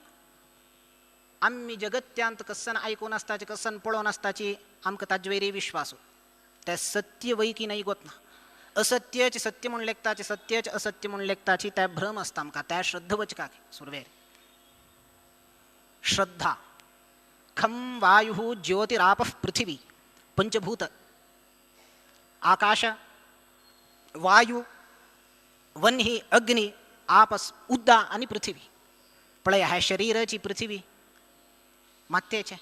B: आमी जगत्यांत कसन आयकून आसताची कसन पळोवन आसताची आमकां ताजे वयर विश्वास ते सत्य वय की नाही गोत ना. असत्याचे सत्य म्हूण लेखताचे सत्याचे असत्य म्हूण लेखताची त्या भ्रम आसता आमकां त्या श्रद्धा वचका सुरवेर. श्रद्धा खं वायु ज्योतिरापः पृथिवी पंचभूत आकाश वायु वन्ही अग्नि आपस उद्दा आनी पृथिवी. पळया ह्या शरीराची पृथिवी मातयेचे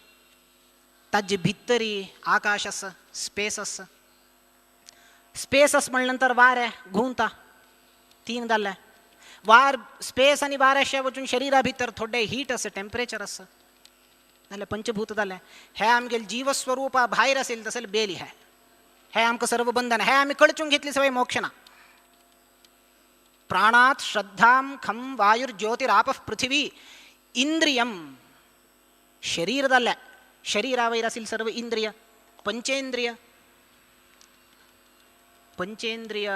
B: ताजे भितरी आकाश आसा स्पेस आसा. स्पेस आसा म्हणल्या नंतर वारें घुंवता 3 जाल्ले वार स्पेस आनी वाऱ्याशें वचून शरीरा भितर थोडें हीट आसा टेम्परेचर आसा जाल्यार पंचभूत जालें. हे आमगेले जीवस्वरूपा भायर असेल तसेल बेली हे हे आमकां सर्व बंधन हे आमी कळचून घेतली सवय मोक्ष ना. प्राणात श्रद्धां खं वायुर्ज्योतिरापः पृथिवी इंद्रियं शरीर जालें शरीरा वयर असेल सर्व इंद्रिय पंचेंद्रिय पंचेंद्रिय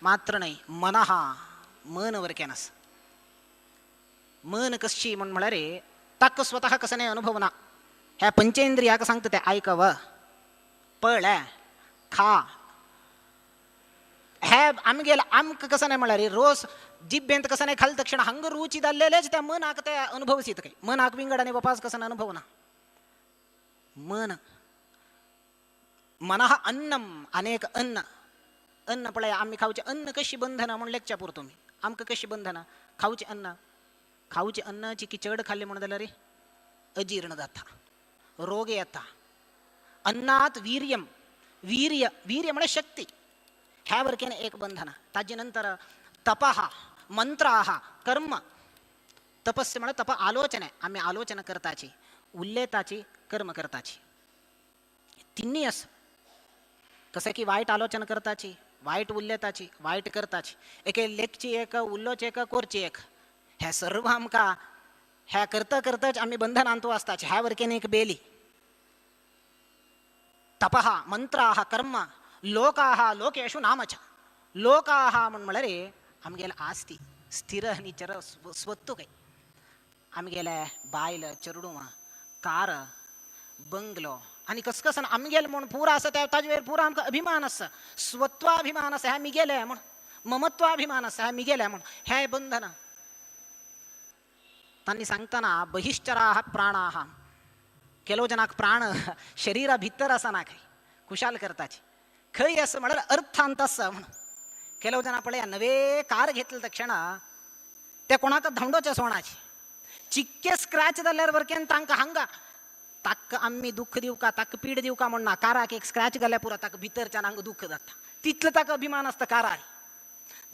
B: मात्र नाही मनः मन वरकेन आसा. मन कशी म्हण म्हळ्यार ताका स्वतः कसं नाही अनुभव ना. ह्या पंचेंद्रियाक सांगता ते आयकव पळय खा हे आमगेले आमकां कसं नाही म्हळ्यार रोस जिब्बेंत कसं नाही खाल तक्षण हांगा रुची जाल्लेलेच त्या मनाक ते अनुभवसीत काय मनाक विंगड आनी वपास कसं अनुभव ना. मन मनः अन्नम अनेक अन्न अन्न पळय आमी खावचें अन्न कशी बंधना म्हूण लेखच्या पुरतो तुमी आमकां कशी बंधना खावचें अन्न. खावचे अन्न चिकी चड खाल्ले म्हणून जाल्यार अजीर्ण जाता, रोग येता. अन्नात वीर्यम, वीर्य वीर्य म्हळ्यार शक्ती, ह्या वरकेन एक बंधन. ताजे नंतर तपः, मंत्राः, कर्म. तपस्य म्हळ्यार तप आलोचने, आमी आलोचना करताची, उल्लेताची, कर्म करताची. तिन्ही आसा. कसं की वायट आलोचना करताची, वायट उल्लेताची, वायट करताची, एके लेखची एक, उल्लोची एक, कोरची एक, हे सर्व आमकां ह्या करता करताच आमी बंधनांतू आसताची. ह्या वरकेन एक बेली. तपः, मंत्राः, कर्म, लोकाः, लोकेषु नाम च. लोकाः म्हण म्हळ्यार आमगेले आस्ती स्थिर आनी चर स्वत्तू काय आमगेले बायल, चेडवां, कार, बंगलो आनी कसकसन आमगेले म्हूण पुरा आसा त्या ताजे वयर पुरा आमकां अभिमान आसा, स्वत्वाभिमान आसा, हें मिगेलें म्हूण, ममत्वाभिमान आसा, हें मिगेलें म्हूण, हें बंधन. तांणी सांगतना बहिश्चराः प्राणाः, ಕೆಲವು ಜನಾक प्राण शरीरा भितर आसा ना खंय खुशाल करताची खंय आसा म्हळ्यार अर्थांत आसा म्हणून. ಕೆಲವು जण पळया नवे कार घेतले तक्षण ते कोणाक धांवडोचे सोणाचे चिक्के स्क्रॅच जाल्यार वरकेन तांकां हांगा ताका आमी दुःख दिवका, ताका पीड दिवका म्हण ना, काराक एक स्क्रॅच घाल्यार पुरो ताका भितरच्यान हांगा दुःख जाता, तितलो ताका अभिमान आसता कारार.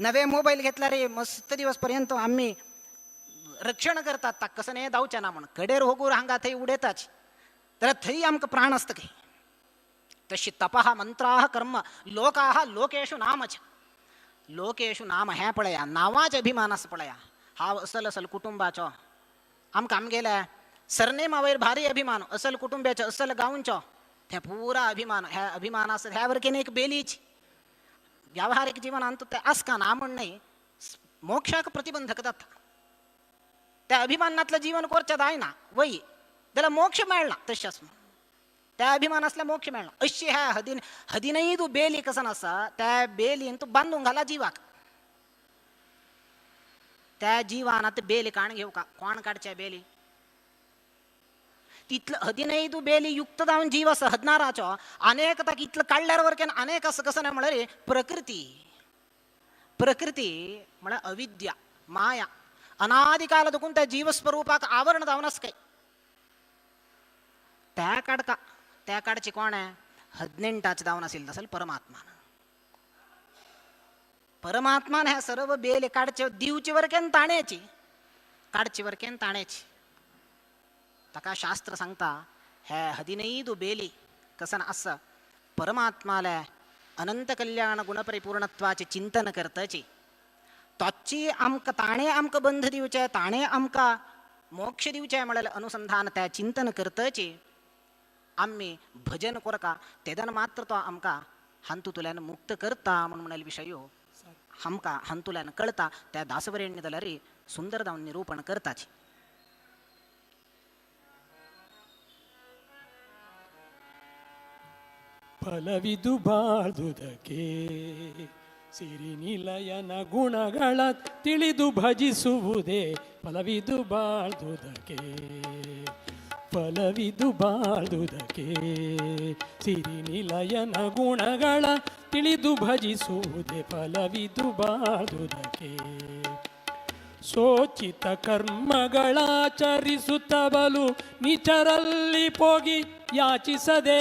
B: नवे मोबायल घेतल्यार रे मस्त दिवस पर्यंत आमी रक्षण करतात ताका कसं न्ही धांवचें ना म्हण, कडेर होगूर हांगा थंय उडयताच जाल्यार थंय आमकां प्राण आसता खंय. तशी तपः, मंत्राः, कर्म, लोकाः, लोकेषु नाम च. लोकेषु नाम हें पळया, नांवाचे अभिमान आसा पळया. हांव असल असल कुटुंबाचो, आमकां आमगेल्या सरनेमा वयर भारी अभिमान, असल कुटुंबाचो, असल गांवचो, ते पुरा अभिमान. ह्या अभिमान आसा ह्या वरकेन एक बेलीच. व्यावहारिक जिवनांत ते आसका ना म्हण न्हय, मोक्षाक प्रतिबंधक जाता. त्या अभिमानांतलें जीवन करचें जायना वय जाल्यार मोक्ष मेळना. तशें आसा त्या अभिमान आसल्यार मोक्ष मेळना. अशी ह्या हदीन हदिनय तूं बेली कसन आसा त्या बेलीन तूं बांदून घाला जिवाक, त्या जिवान आतां बेली काण घेवका, कोण काडच्या बेली तितलं हदिनय तूं बेली युक्त जावन जीव आसा हदनाराचो. अनेक ताका इतलो काडल्यार वरकेन अनेक आसा कसं न्हय म्हळ्यार प्रकृती. प्रकृती म्हळ्यार अविद्या, माया, अनादिकाल दुखून त्या जीवस्वरूपाक आवरण जावन आसा काय त्या काडका. त्या काडची कोण आहे हदनेंटाच जावन आशिल्लो असेल परमात्मान. परमात्मान ह्या सर्व बेल काडचे दिवचे वरकेन ताण्याची, काडचे वरकेन ताण्याची. ताका शास्त्र सांगता हे हदिनई तू बेली कसन आसा परमात्माल्या अनंत कल्याण गुणपरिपूर्णत्वाचे चिंतन करताची तोची आमकां ताणें आमकां बंध दिवचें, ताणें आमकां मोक्ष दिवचें म्हळ्यार अनुसंधान त्या चिंतन करताची आमी भजन कोरका तेदन मात्र तो आमकां हातूंतल्यान मुक्त करता म्हूण म्हणलेलो विशयो आमकां हातूंतल्यान कळटा. त्या दासवरेण्य जाल्यार सुंदर जावन निरूपण करताची.
C: ಫಲವಿದು ಬಾಳುವುದಕ್ಕೆ ಸಿರಿನಿಲಯನ ಗುಣಗಳ ತಿಳಿದು ಭಜಿಸುವುದೇ ಫಲವಿದು ಬಾಳುವುದಕ್ಕೆ, ಫಲವಿದು ಬಾಳುವುದಕ್ಕೆ ಸಿರಿನಿಲಯನ ಗುಣಗಳ ತಿಳಿದು ಭಜಿಸುವುದೇ ಫಲವಿದು ಬಾಳುವುದಕ್ಕೆ. ಸೋಚಿತ ಕರ್ಮಗಳಾಚರಿಸುತ್ತ ಬಲು ನಿಚರಲ್ಲಿ ಪೋಗಿ ಯಾಚಿಸದೆ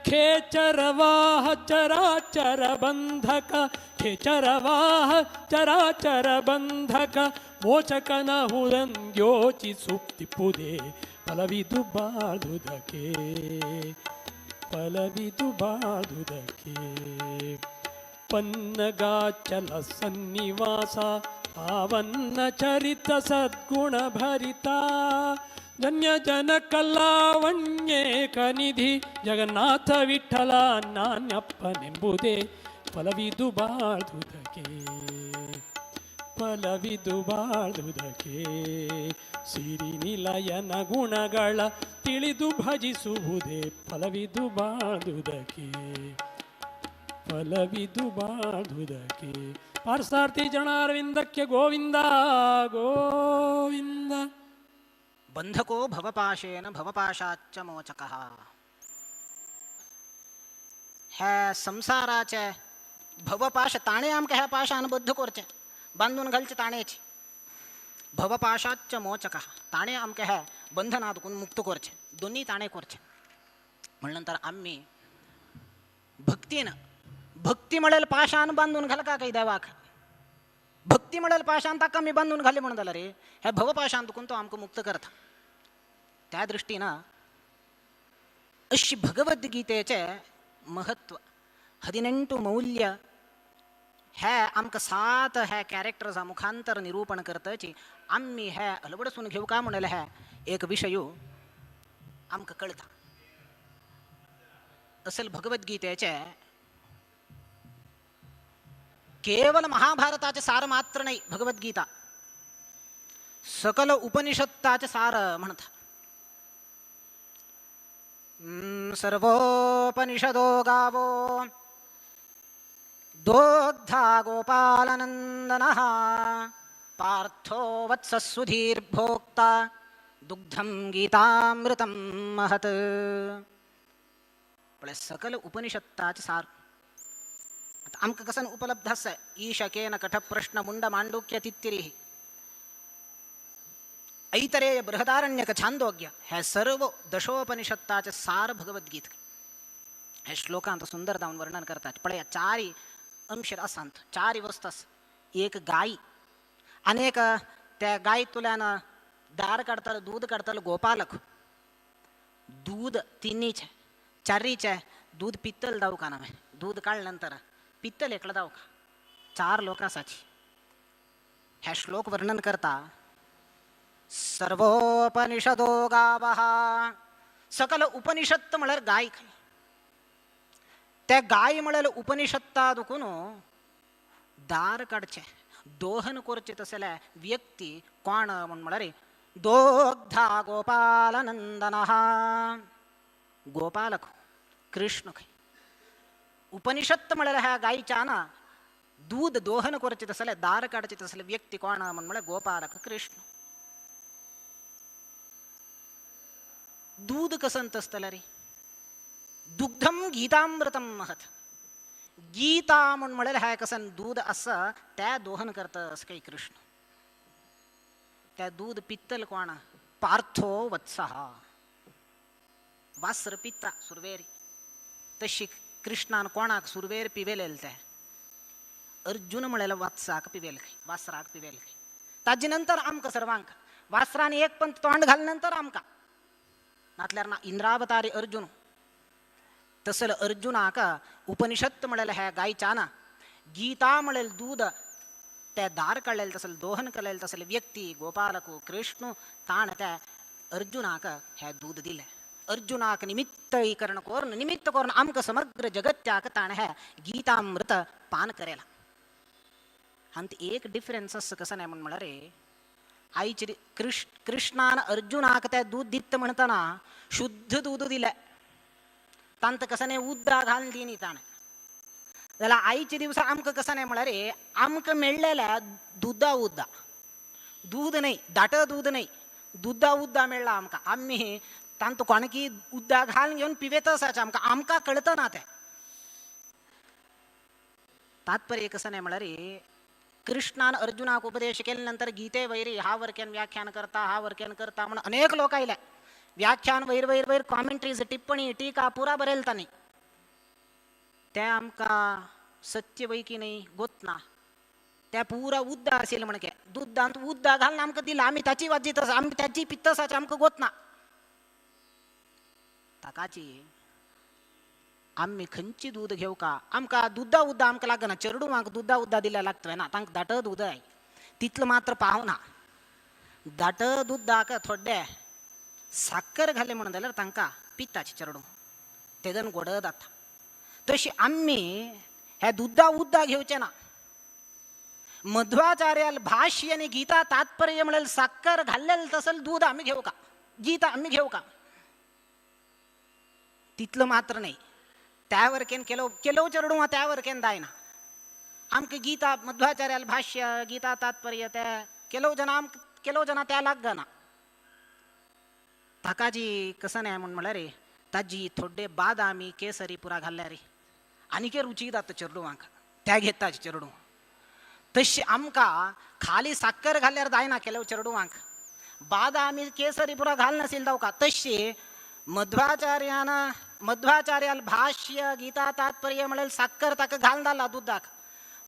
C: ಖೇಚರವಾಹ ಚರಾಚರ ಬಂಧಕ, ಖೇಚರವಾಹ ಚರಾಚರ ಬಂಧಕ ಮೋಚಕನ ಹುರಂಗ್ಯೋಚಿಸುತ್ತಿಪ್ಪುದೇ ಫಲವಿದು ಬಾಳುವುದಕ್ಕೆ, ಫಲವಿದು ಬಾಳುವುದಕ್ಕೆ. ಪನ್ನಗಾಚಲ ಸನ್ನಿವಾಸ ಪಾವನ್ನ ಚರಿತ ಸದ್ಗುಣ ಭರಿತ ಧನ್ಯ ಜನ ಕಲಾವಣ್ಯೇಕ ನಿಧಿ ಜಗನ್ನಾಥ ವಿಠಲ ನಾನ್ಯಪ್ಪನೆಂಬುದೇ ಫಲವಿದು ಬಾಳುವುದಕ್ಕೆ, ಫಲವಿದು ಬಾಳುವುದಕ್ಕೆ. ಸಿರಿನಿಲಯನ ಗುಣಗಳ ತಿಳಿದು ಭಜಿಸುವುದೇ ಫಲವಿದು ಬಾಳುವುದಕ್ಕೆ, ಫಲವಿದು ಬಾಳುವುದಕ್ಕೆ. ಪಾರ್ಸಾರ್ಥಿ ಜನಾರವಿಂದಕ್ಕೆ ಗೋವಿಂದ ಗೋವಿಂದ.
B: ಬಂಧಕೋ ಭವಪಾಶೇನ ಭವಪಾಶಾಚ್ಚ ಮೋಚಕಃ. ह्या संसाराचे भवपाश ताणें आमकां ह्या पाशान बद्ध करचें, बांदून घालचें ताणेच. भवपाशाच्च मोचक ताणें आमकां हे बंधना दुखून मुक्त करचें, दोनी ताणें करचें. म्हण नंतर आमी भक्तीन, भक्ती म्हळ्यार पाशान बांदून घालका काय देवाक, भक्ती म्हळ्यार पाशान ताका आमी बांदून घाले म्हणून जाल्यार रे हे भवपाशान दुखून तो आमकां मुक्त करता. त्या दृश्टीन अशी भगवद्गीतेचें महत्व 18 मौल्य हे आमकां 7 हे कॅरेक्टर्सा मुखांतर निरूपण करताची आमी हे अलवडसून घेवका म्हणले हे एक विशय आमकां कळटा. असल भगवद्गीतेचे केवल महाभारताचे सार मात्र नाही, भगवद्गीता सकल उपनिषत्ताचे सार म्हणता. सर्वोपनिषदो गावो दोग्धा गोपालनंदनः पार्थो वत्सः सुधीर्भोक्ता दुग्धं गीतामृतं महत्. पळय सकल उपनिषत्ताचे सार आमकां कसन उपलब्ध आसा. ईशकेन कठप्रश्न मुंड मांडुक्य तित्तिरिः ऐतरेय बृहदारण्यक छांदोग्य हे सर्व दशोपनिषत्ताचे सार भगवद्गीत हे श्लोकांत सुंदर जावन वर्णन करतात. पळया चारी अंश आसात, चारी वस्तू आसा. एक गाय आनी एक त्या गायतुल्यान दार काडतालो, दूद काडतालो गोपालक. दूद तिन्हीचे चारीचे दूद पित्तल दावका ना, दूद काडले नंतर पित्तल एकलो दावका. चार लोक आसाची. हे श्लोक वर्णन करता सर्वोपनिषदो गावः सकल उपनिषत् म्हळ्यार गाय खंय. त्या गाय म्हळ्यार उपनिषत्ता दुखून दार काडचें दोहन करचें तसले व्यक्ती कोण म्हूण म्हळ्यार दोग्धा गोपालनंदनः गोपालक कृष्ण खंय. उपनिषत् म्हळ्यार ह्या गायच्यान दूद दोहन करचें तसले दार काडचें तसले व्यक्ती कोण म्हूण म्हळ्यार गोपालक कृष्ण. दूद कसंत आसतलें रे, दुग्धम गीतामृतम महत. गीता म्हूण म्हळ्यार ह्या कसन दूद आसा त्या दोहन करता असं काही कृष्ण. त्या दूद पित्तल कोण पार्थो वत्सः वासर पित्ता सुरवेर. तशी कृष्णान कोणाक सुरवेर पिवेलेल ते अर्जुन म्हळ्यार वात्साक पिवेल खंय, वासराक पिवेल खंय. ताजे नंतर आमकां सर्वांक वासरान एक पण तोंड घाल नंतर आमकां नातल्यार ना इंद्रावतारी अर्जुन. तसल अर्जुनाक उपनिषत् म्हळ्यार ह्या गायच्यान गीता म्हळ्यार दूद ते दार काडलेले तसल दोहन केलेले तसले व्यक्ती गोपालक कृष्ण ताण त्या अर्जुनाक हे दूद दिलें. अर्जुनाक निमित्तीकरण करून निमित्त करून आमकां समग्र जगत्याक ताण हे गीतामृत पान करेला. हांत एक डिफरन्स आसा कसो न्हय म्हूण म्हळ्यार आयचे कृष्णान अर्जुनाक ते दूद दित म्हणटना शुद्ध दूद दिलें, तांत कसं न्हय उद्दा घालून दिनी ताणें. जाल्यार आयचे दिवसा आमकां कसं न्हय म्हळ्यार आमकां मेळ्ळेलें दुदा उद्दा दूद न्हय, दाट दूद न्हय, दुदा उद्दा मेळ्ळा आमकां. आमी तांत कोणकी उद्दा घालून घेवन पिवेत आसाच आमकां, आमकां कळतना तें. तात्पर्य कसं न्हय म्हळ्यार कृष्णान अर्जुनाक उपदेश केले नंतर गीते वैरी हा वर्क्यान व्याख्यान करता हा वर्क्यान करता म्हणून अनेक लोक आयले. व्याख्यान वयर वयर वयर कॉमेंट्रीज टिप्पणी टीका पुरा बरयल तांणी. ते आमकां सत्य वय की न्हय गोत ना. त्या पुरा उद्दा आशिल्लें म्हणके दुद्दांत उद्दा घालून आमकां दिला, आमी ताची वाजीत आसा, आमी ताची पित्त आसाची आमकां गोत ना. ताकाची आमी खंयची दूद घेवका, आमकां दुद्दा उद्दा आमकां लागना. चेडवांक दुद्दा उद्दा दिल्यार लागतलें ना, तांकां दाट दूद जाय तितलो मात्र पावना. दाट दुद्दाक थोडे साकर घाले म्हणून जाल्यार तांकां पिताची चेडूं तेदन गोड जाता. तशी आमी हे दुद्दा उद्दा घेवचे ना. मध्वाचार्याल भाष्य आनी गीता तात्पर्य म्हळ्यार साकर घाल्लें तसल दूद आमी घेवका, गीता आमी घेवका. तितलो मात्र न्हय, त्या वरकेन केलो केलो चेडूं त्या वरकेन जायना. आमकां गीता मध्वाचार्याल भाष्य गीता तात्पर्य ते केलो जना आमकां केलो जना त्या लागना. ताका जी कसं न्हय म्हूण म्हळ्यार ताजी थोडे बादामी केसरी पुरा घाल्ल्या रे आनीक रुची जाता चेडवांक, त्या घेता चेडूं. तशी आमकां खाली साकर घाल्यार जायना केल्यार चेडवांक बादामी केसरी पुरा घाल नासील जावका. तशी मध्वाचार्यान मध्वाचार्याल भाष्य गीता तात्पर्य म्हणल्यार साकर ताका घाल जाला दुधाक,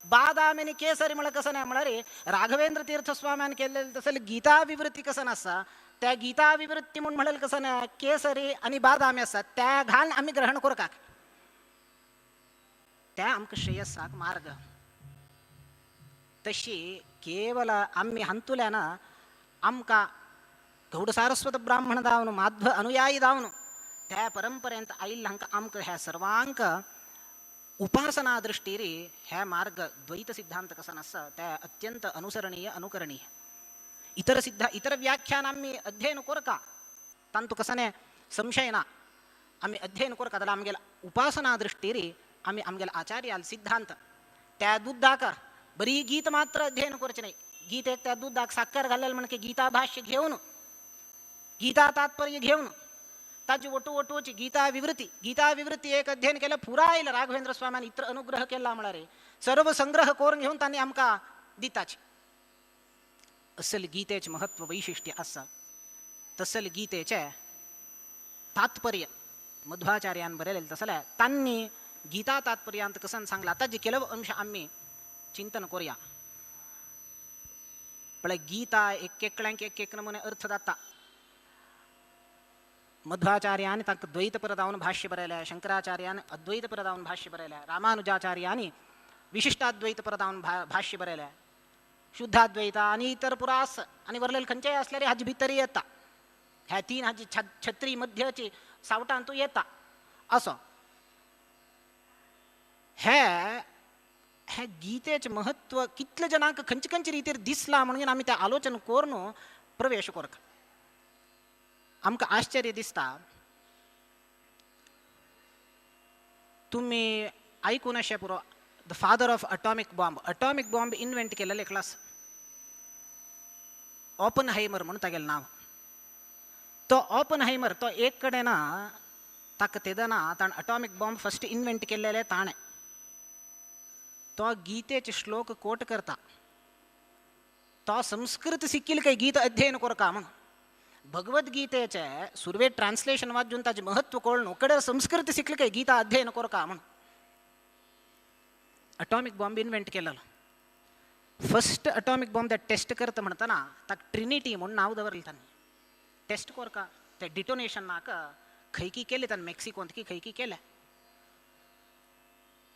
B: बादामी आनी केसरी म्हळ्यार कसं नाही म्हळ्यार राघवेंद्र तीर्थ स्वाम्यान केलेलं तसं गीता विवृत्ती कसं आसा त्या गीता विवृत्ती म्हूण म्हणलें कसं नाही केसरी आनी बादामी आसा त्या घाल आमी ग्रहण करकाक त्या आमकां श्रेयसाक मार्ग. तशी केवल आमी हांतुल्यान आमकां गौड सारस्वत ब्राह्मण जावन माध्व अनुयायी जावन त्या परंपरेंत आयिल्ल्या हांकां आमकां ह्या सर्वांक उपासना दृष्टीर ह्या मार्ग द्वैत सिद्धांत कसो आसा त्या अत्यंत अनुसरणीय अनुकरणीय. इतर सिद्ध इतर व्याख्यान आमी अध्ययन करका तांतू कसने संशय ना, आमी अध्ययन करका जाल्यार आमगेल्या उपासना दृष्टीर आमी आमगेल्या आचार्याल सिद्धांत त्या दुधाक बरी गीत मात्र अध्ययन करचें न्हय, गीतेक त्या दुधाक साकर घालें म्हण की गीता भाष्य घेवन गीता तात्पर्य घेवन ताजी वटू वटूची गीता विवृत्ती गीता विवृत्ती एक अध्ययन केलं पुरा आयला राघवेंद्र स्वाम्यान इतर अनुग्रह केला म्हळ्यार सर्व संग्रह करून घेवन तांणी आमकां दिताची. असल गीतेचें महत्व वैशिष्ट्य आसा तसल गीतेचें तात्पर्य मध्वाचार्यान बरयलें तसलें तांणी गीता तात्पर्यांत कसन सांगला ताजे केलव अंश आमी चिंतन करूया. पळय गीता एक एकल्यांक एक एक नमुने अर्थ जाता. मध्वाचार्यान तांकां द्वैतपर जावन भाष्य बरयलें, शंकराचार्यान अद्वैतपर जावन भाष्य बरयलें, रामानुजाचार्यांनी विशिष्टाद्वैतपर जावन भाष्य बरयलें, शुद्धाद्वैत आनी इतर पुरा आस आनी वरलेले खंयचेय आसल्यार हाजे भितर येता, ह्या तीन हाजी छत्री मध्यची सावटान तूं येता असो. हे हे गीतेचें महत्व कितले जणांक खंयचे खंयचे रितीर दिसलां म्हणून आमी तें आलोचन करून प्रवेश करता. आमकां आश्चर्य दिसता तुमी आयकून अशें पुरो the father of atomic bomb, atomic bomb invent केलेले क्लास ऑपनहायमर म्हणून तागेलें नांव. तो ऑपनहायमर तो एक कडेन ना ताका तेदना ताणें अटॉमीक बॉम्ब फस्ट इन्वेंट केल्लेले ताणें तो गीतेचे श्लोक कोट करता. तो संस्कृत शिकील काय गीत अध्ययन करका म्हणून भगवद्गीतेचे सुरवेक ट्रान्सलेशन वाचून ताजें महत्व कळ्ळें कडेन संस्कृत शिकले काय गीता अध्ययन करका म्हणून अटॉमीक बॉम्ब इन्वेंट केलेलो. फस्ट अटॉमीक बॉम्ब ते टेस्ट करता म्हणटना ताका ट्रिनिटी म्हूण नांव दवरलें तांणी. टेस्ट करका ते डिटोनेशनाक खंयकी केलें ताणें मेक्सिकोंत की खंयकी केलें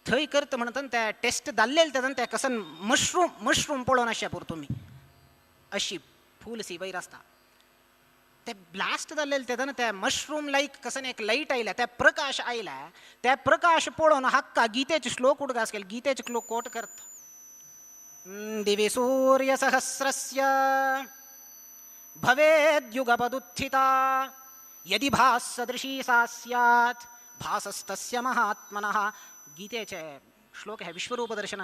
B: थंय करता म्हणटना ते टेस्ट जाल्लें तेन्ना ते कसन मशरूम मशरूम पळोवन अशें पुरो तुमी अशी फूल सी वयर आसता ते ब्लास्ट जाल्लें तेन्ना ते मशरूम लायक कसन एक लायट आयल्या ते प्रकाश आयल्या ते प्रकाश पळोवन हाक्का गीतेचे श्लोक उडगास केले गीतेचे श्लोक कोट करता. दिवि सूर्य सहस्रस्य भवेद्युगपदुत्थिता यदि भास सदृशी सा स्यात् भासस्तस्य महात्मनः. गीतेचे श्लोक हे विश्वरूप दर्शन.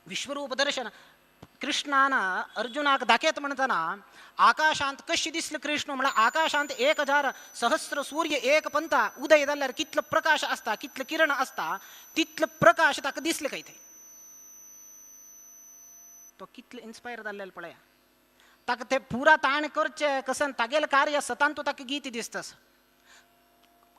B: विश्वरूप दर्शन कृष्णान अर्जुनाक दाखयत म्हणटना आकाशांत कशी दिसले कृष्ण म्हळ्यार आकाशांत 1000 सहस्र सूर्य एक पंता उदय जाल्यार कितलो प्रकाश आसता कितलो किरण आसता तितलो प्रकाश ताका दिसले काय थंय. तो कितलो इन्स्पायर जाल्लेलो पळया ताका ते पुरा ताण करचे कसन तागेलें कार्य आसा तांतूं ताका गीत दिसता.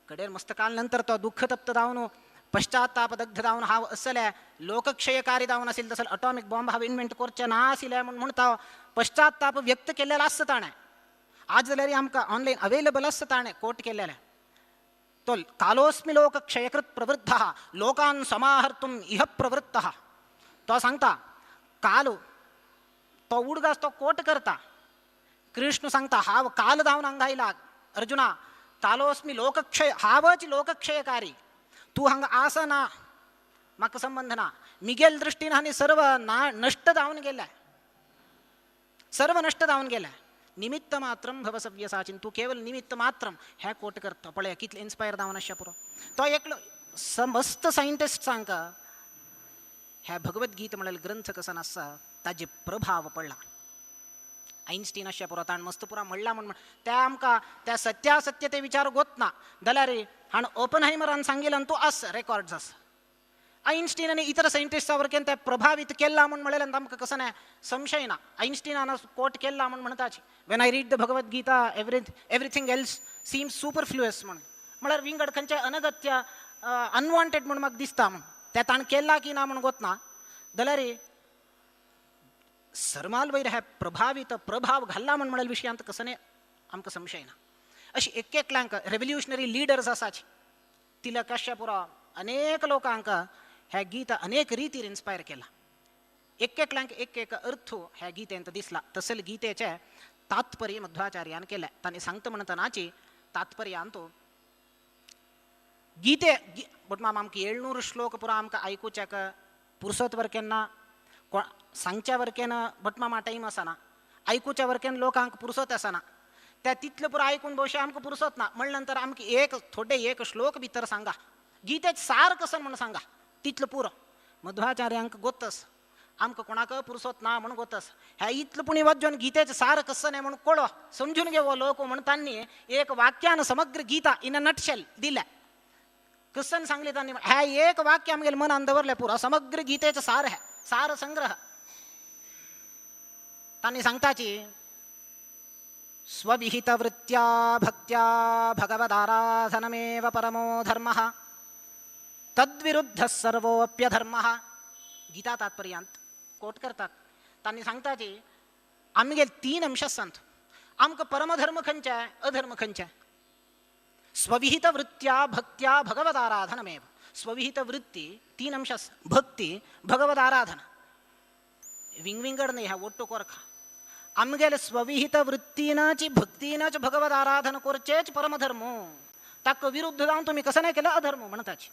B: कडेर मस्त काल नंतर तो दुःख तप्त जावन पश्चाताप दग्ध जावन हांव असले लोकक्षयकारी जावन आशिल्लें तसले अटॉमीक बॉम्ब हांव इन्वेंट करचें ना आशिल्लें म्हूण म्हणटा पश्चाताप व्यक्त केल्लेलो आसता ताणें. आज जाल्यार आमकां ऑनलायन अवेलेबल आसता ताणें कोट केल्लेलें. तो कालोस्मी लोकक्षयकृत प्रवृत्तः लोकान समाहर्तुम इह प्रवृत्तः. तो सांगता कालो तो उडगास तो कोट करता. कृष्ण सांगता हांव काल जावन हांगा आयला अर्जुना कालोस्मी लोकक्षय हांवच लोकक्षयकारी तूं हांगा आसना म्हाका संबंध ना मिगेल दृष्टीन आनी सर्व ना नश्ट जावन गेल्या सर्व नश्ट जावन गेल्या निमित्त मात्रम भव सव्यसाचीन तूं केवल निमित्त मात्रम हें कोट करता. पळय कितलें इन्स्पायर जावन आसचें पुरो. तो एकलो समस्त सायंटिस्ट सांगता ह्या भगवद्गीता म्हणल्यार ग्रंथ कसन आसा ताजे प्रभाव पडला. आइन्स्टीन अशें पुरो ताणें मस्त पुरा म्हणला म्हूण त्या आमकां त्या सत्यासत्य ते विचार गोतना जाल्यार हाणें ओपनहायमरान सांगिल्लें आनी तूं आस रेकॉर्ड्स आसा. आयन्स्टीन आनी इतर सायंटिस्टा वरकेन ते प्रभावीत केला म्हूण म्हणलें आमकां कसो ना संशय ना. आयन्स्टीनान कोट केला म्हूण म्हणटाची, when I read the Bhagavad Gita everything else seems superfluous म्हणून. म्हळ्यार विंगड खंयचे अनगत्य अनवॉन्टेड म्हूण म्हाका दिसता म्हूण ते ताणें केला की ना म्हूण गोतना जाल्यार सरमाल वयर हे प्रभावीत प्रभाव घाल्ला म्हूण म्हणलें विशयांत कसो न्ही आमकां संशय ना. अशी एक एकल्यांक रेवल्युशनरी लिडर्स आसाची, तिलक कश्यपुरा अनेक लोकांक ह्या गीत अनेक रितीर इन्स्पायर केला. एक एकल्यांक एक एक अर्थ ह्या गीतेंत दिसला. तसले गीतेचें तात्पर्य मध्वाचार्यान केलें. तांणी सांगता म्हणटनाची तात्पर्यांत गीते बट माम आमकां 700 श्लोक पुरा आमकां आयकुच्याक पुरसत वरकेन ना, सांगच्या वरकेन बट मामा टायम आसना, आयकुच्या वरकेन लोकांक पुरसत आसना, त्या तितलें पुरो आयकून भोवशा आमकां पुरसत ना. म्हणले नंतर आमकां एक थोडे एक श्लोक भितर सांगा, गीतेच सार कसं म्हूण सांगा तितलें पुरो. मध्वाचार्यांक गोतस आमकां कोणाक पुरसत ना म्हूण गोतस, ह्या इतलें पुणी वचून गीतेच सार कसं न्ही म्हूण कळो समजून घेवो लोक म्हूण तांणी एक वाक्यान समग्र गीता इन अ नटशेल दिल्या. कसन सांगले तांणी ह्या एक वाक्य आमगेले मनान दवरलें पुरो समग्र गीतेचो सार है, सार संग्रह. तांणी सांगताची स्वविहितवृत्त्या भक्त्या भगवदाराधनमेव परमो धर्मः तद्विरुद्धः सर्वोऽप्यधर्मः. गीता तात्पर्यांत कोट करतात. तांणी सांगताची आमगेले 3 अंश आसात, आमकां परमधर्म खंयचे अधर्म खंयचे. स्वविहित वृत्त्या भक्त्या भगवदाराधनमेव. स्वविहित वृत्ती 3 अंश आसा, भक्ती भगवदाराधना विंगविंगड न्ही ह्या ओट्टू कोरखा. आमगेले स्वविहित वृत्तीनाची भक्तीनाच भगवद आराधन करचेच परमधर्म, ताका विरुद्ध जावन तुमी कसं नाही केलं अधर्म म्हणताची.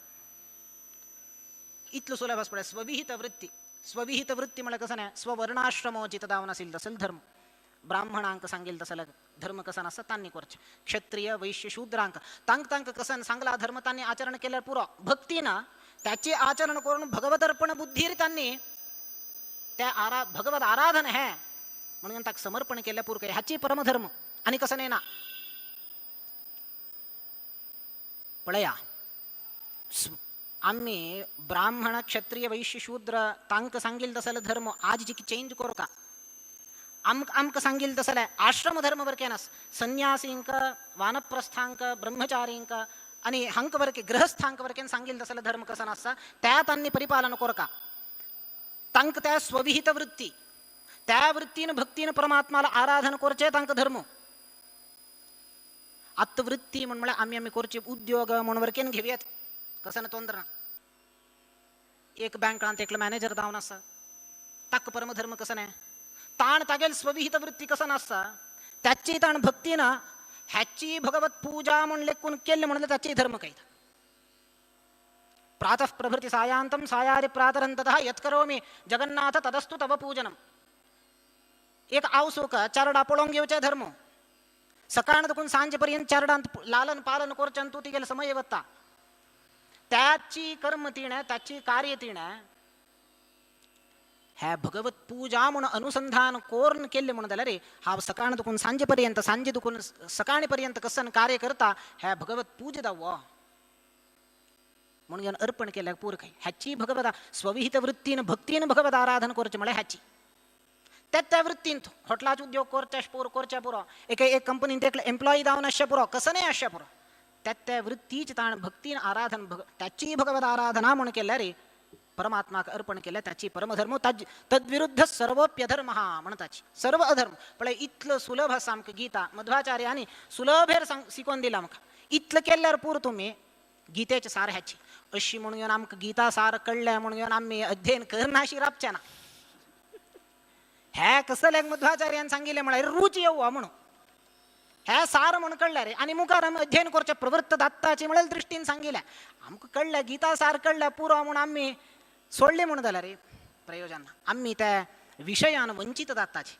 B: इतलो सुलभ आसा पळय स्वविहित वृत्ती. स्वविहित वृत्ती म्हळ्यार कसं नाही, स्ववर्णाश्रमोचित जावन आशिल्लो तसलो धर्म. ब्राह्मणांक सांगेल तसलो धर्म कसं आसता तांणी करचें, क्षत्रिय वैश्य शूद्रांक तांक तांक कसन सांगला धर्म तांणी आचरण केल्यार पुरो. भक्तीना त्याचे आचरण करून भगवदर्पण बुद्धीर तांणी त्या भगवद आराधन हे म्हणून ताका समर्पण केल्या पुरक ह्याची परमधर्म आनी कसं न्ही ना. पळया आमी ब्राह्मण क्षत्रिय वैश्य शूद्र तांक सांगेल तसलो धर्म आज जी चेंज करूका. आमकां सांगेल तसले आश्रम धर्म वरकेन आस, संन्यासींक वानप्रस्थांक ब्रह्मचारींक आनी हांक वरके गृहस्थांक वरकेन सांगेल तसलो धर्म कसो आसता त्या तांणी परिपालन करका. तांक त्या स्वविहित वृत्ती त्या वृत्तीन भक्तीन परमात्माला आराधन करचे तांकां धर्म. आत्मवृत्ती म्हण म्हळ्यार आमी आमी करचे उद्योग म्हण वरकेन घेवयात कसं ना तोंदर ना. एक बँकांत एकलो मॅनेजर जावन आसा ताका परमधर्म कसो न्ही, ताण तागेल स्वविहित वृत्ती कसो नासता त्याची ताण भक्ती ना ह्याची भगवत पूजा म्हण लेखून केल्ले म्हणल्यार ताची धर्म कळटा. प्रातः प्रभृति सायांतं सायारि प्रातरंततः यत्करोमि जगन्नाथ तदस्तु तव पूजनम. एक आवसूक चारडा पळोवंक घेवचे धर्म, सकाळ दुखून सांजे पर्यंत चारडांत लालन पालन करच्यान तूं तिगेले समय वता. त्याची कर्म तिणें त्याची कार्य तिणें ह्या भगवत पूजा म्हूण अनुसंधान कोरून केल्लें म्हणून जाल्यार हांव सकाळ दुखून सांजे पर्यंत सांजे दुखून सकाळी पर्यंत कसन कार्य करता ह्या भगवत पूजा दावो म्हणून अर्पण केल्यार पूर खाय. ह्याची भगवत स्वविहित वृत्तीन भक्तीन भगवत आराधन करचें म्हळ्यार ह्याची त्या त्या वृत्तीन हॉटलाच उद्योग करचे पुरो करचे पुरो एक एक कंपनीन एकले एम्प्लॉई जावन आसचें पुरो कसं न्ही आसचें पुरो त्या त्या वृत्तीच ताण भक्तीन आराधन त्याची भगवत आराधना म्हूण केल्यार परमात्माक अर्पण केल्यार त्याची परमधर्म तद्विरुद्ध सर्वोप्यधर्म म्हणताची सर्व अधर्म. पळय इतलो सुलभ आसा आमकां गीता मध्वाचार्यांनी सुलभेर शिकोवन दिला आमकां. इतलें केल्यार पुरो तुमी गीतेचे सार ह्याची. अशी म्हणून घेवन आमकां गीता सार कळ्ळें म्हणून घेवन आमी अध्ययन करनाशी राबचे ना. ह्या कसल्याक मध्वाचार्यान सांगिल्लें म्हळ्यार रूच येवं म्हणून ह्या सार म्हूण कळ्ळें रे आनी मुखार आमी अध्ययन करचें प्रवृत्त दात्ताची म्हळ्यार दृश्टीन सांगिल्लें आमकां कळ्ळें गीता सार कळ्ळें पुरो म्हूण आमी सोडलें म्हूण जाल्यार रे प्रयोजन ना. आमी त्या विशयान वंचीत जाताची.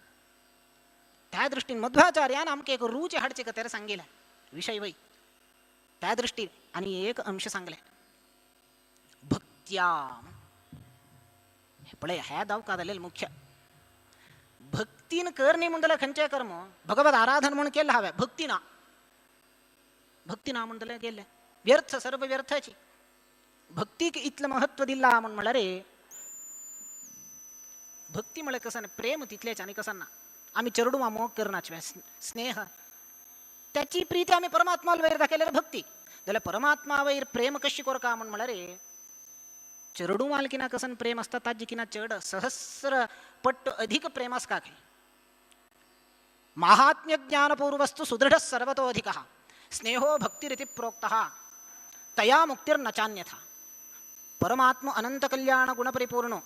B: त्या दृश्टीन मध्वाचार्यान आमकां एक रूच हाडचे खातीर सांगिल्लें विशय वय त्या दृश्टीन. आनी एक अंश सांगलें भक्त्या. पळय ह्या दावका जालें मुख्य भक्तीन कर न्ही म्हणटलें खंयचें कर्म भगवत आराधन म्हूण केल्लें हांवें भक्ती ना, भक्ती ना म्हणटलें केल्लें व्यर्थ सर्व व्यर्थाची. भक्तीक इतलें महत्व दिलां म्हूण म्हणल्यार भक्ती म्हळ्यार कसं प्रेम तितलेच आनी कसं ना. आमी चेरडुवां मोग करनाच स्नेह त्याची प्रीती आमी परमात्मा वयर दाखयल्यार भक्ती. जाल्यार परमात्मा वयर प्रेम कशी करका म्हूण म्हणल्यार चेरडुवां किना कसन प्रेम आसता ताजी किना चड सहस्र पट्ट अधिक प्रेम आसता खंय. माहात्म्य ज्ञानपूर्वस्तु सुदृढ सर्वतोधिकः स्नेहो भक्तिरिति प्रोक्तः तया मुक्तिर्न चान्यथा. परमात्म अनंत कल्याण गुणपरिपूर्ण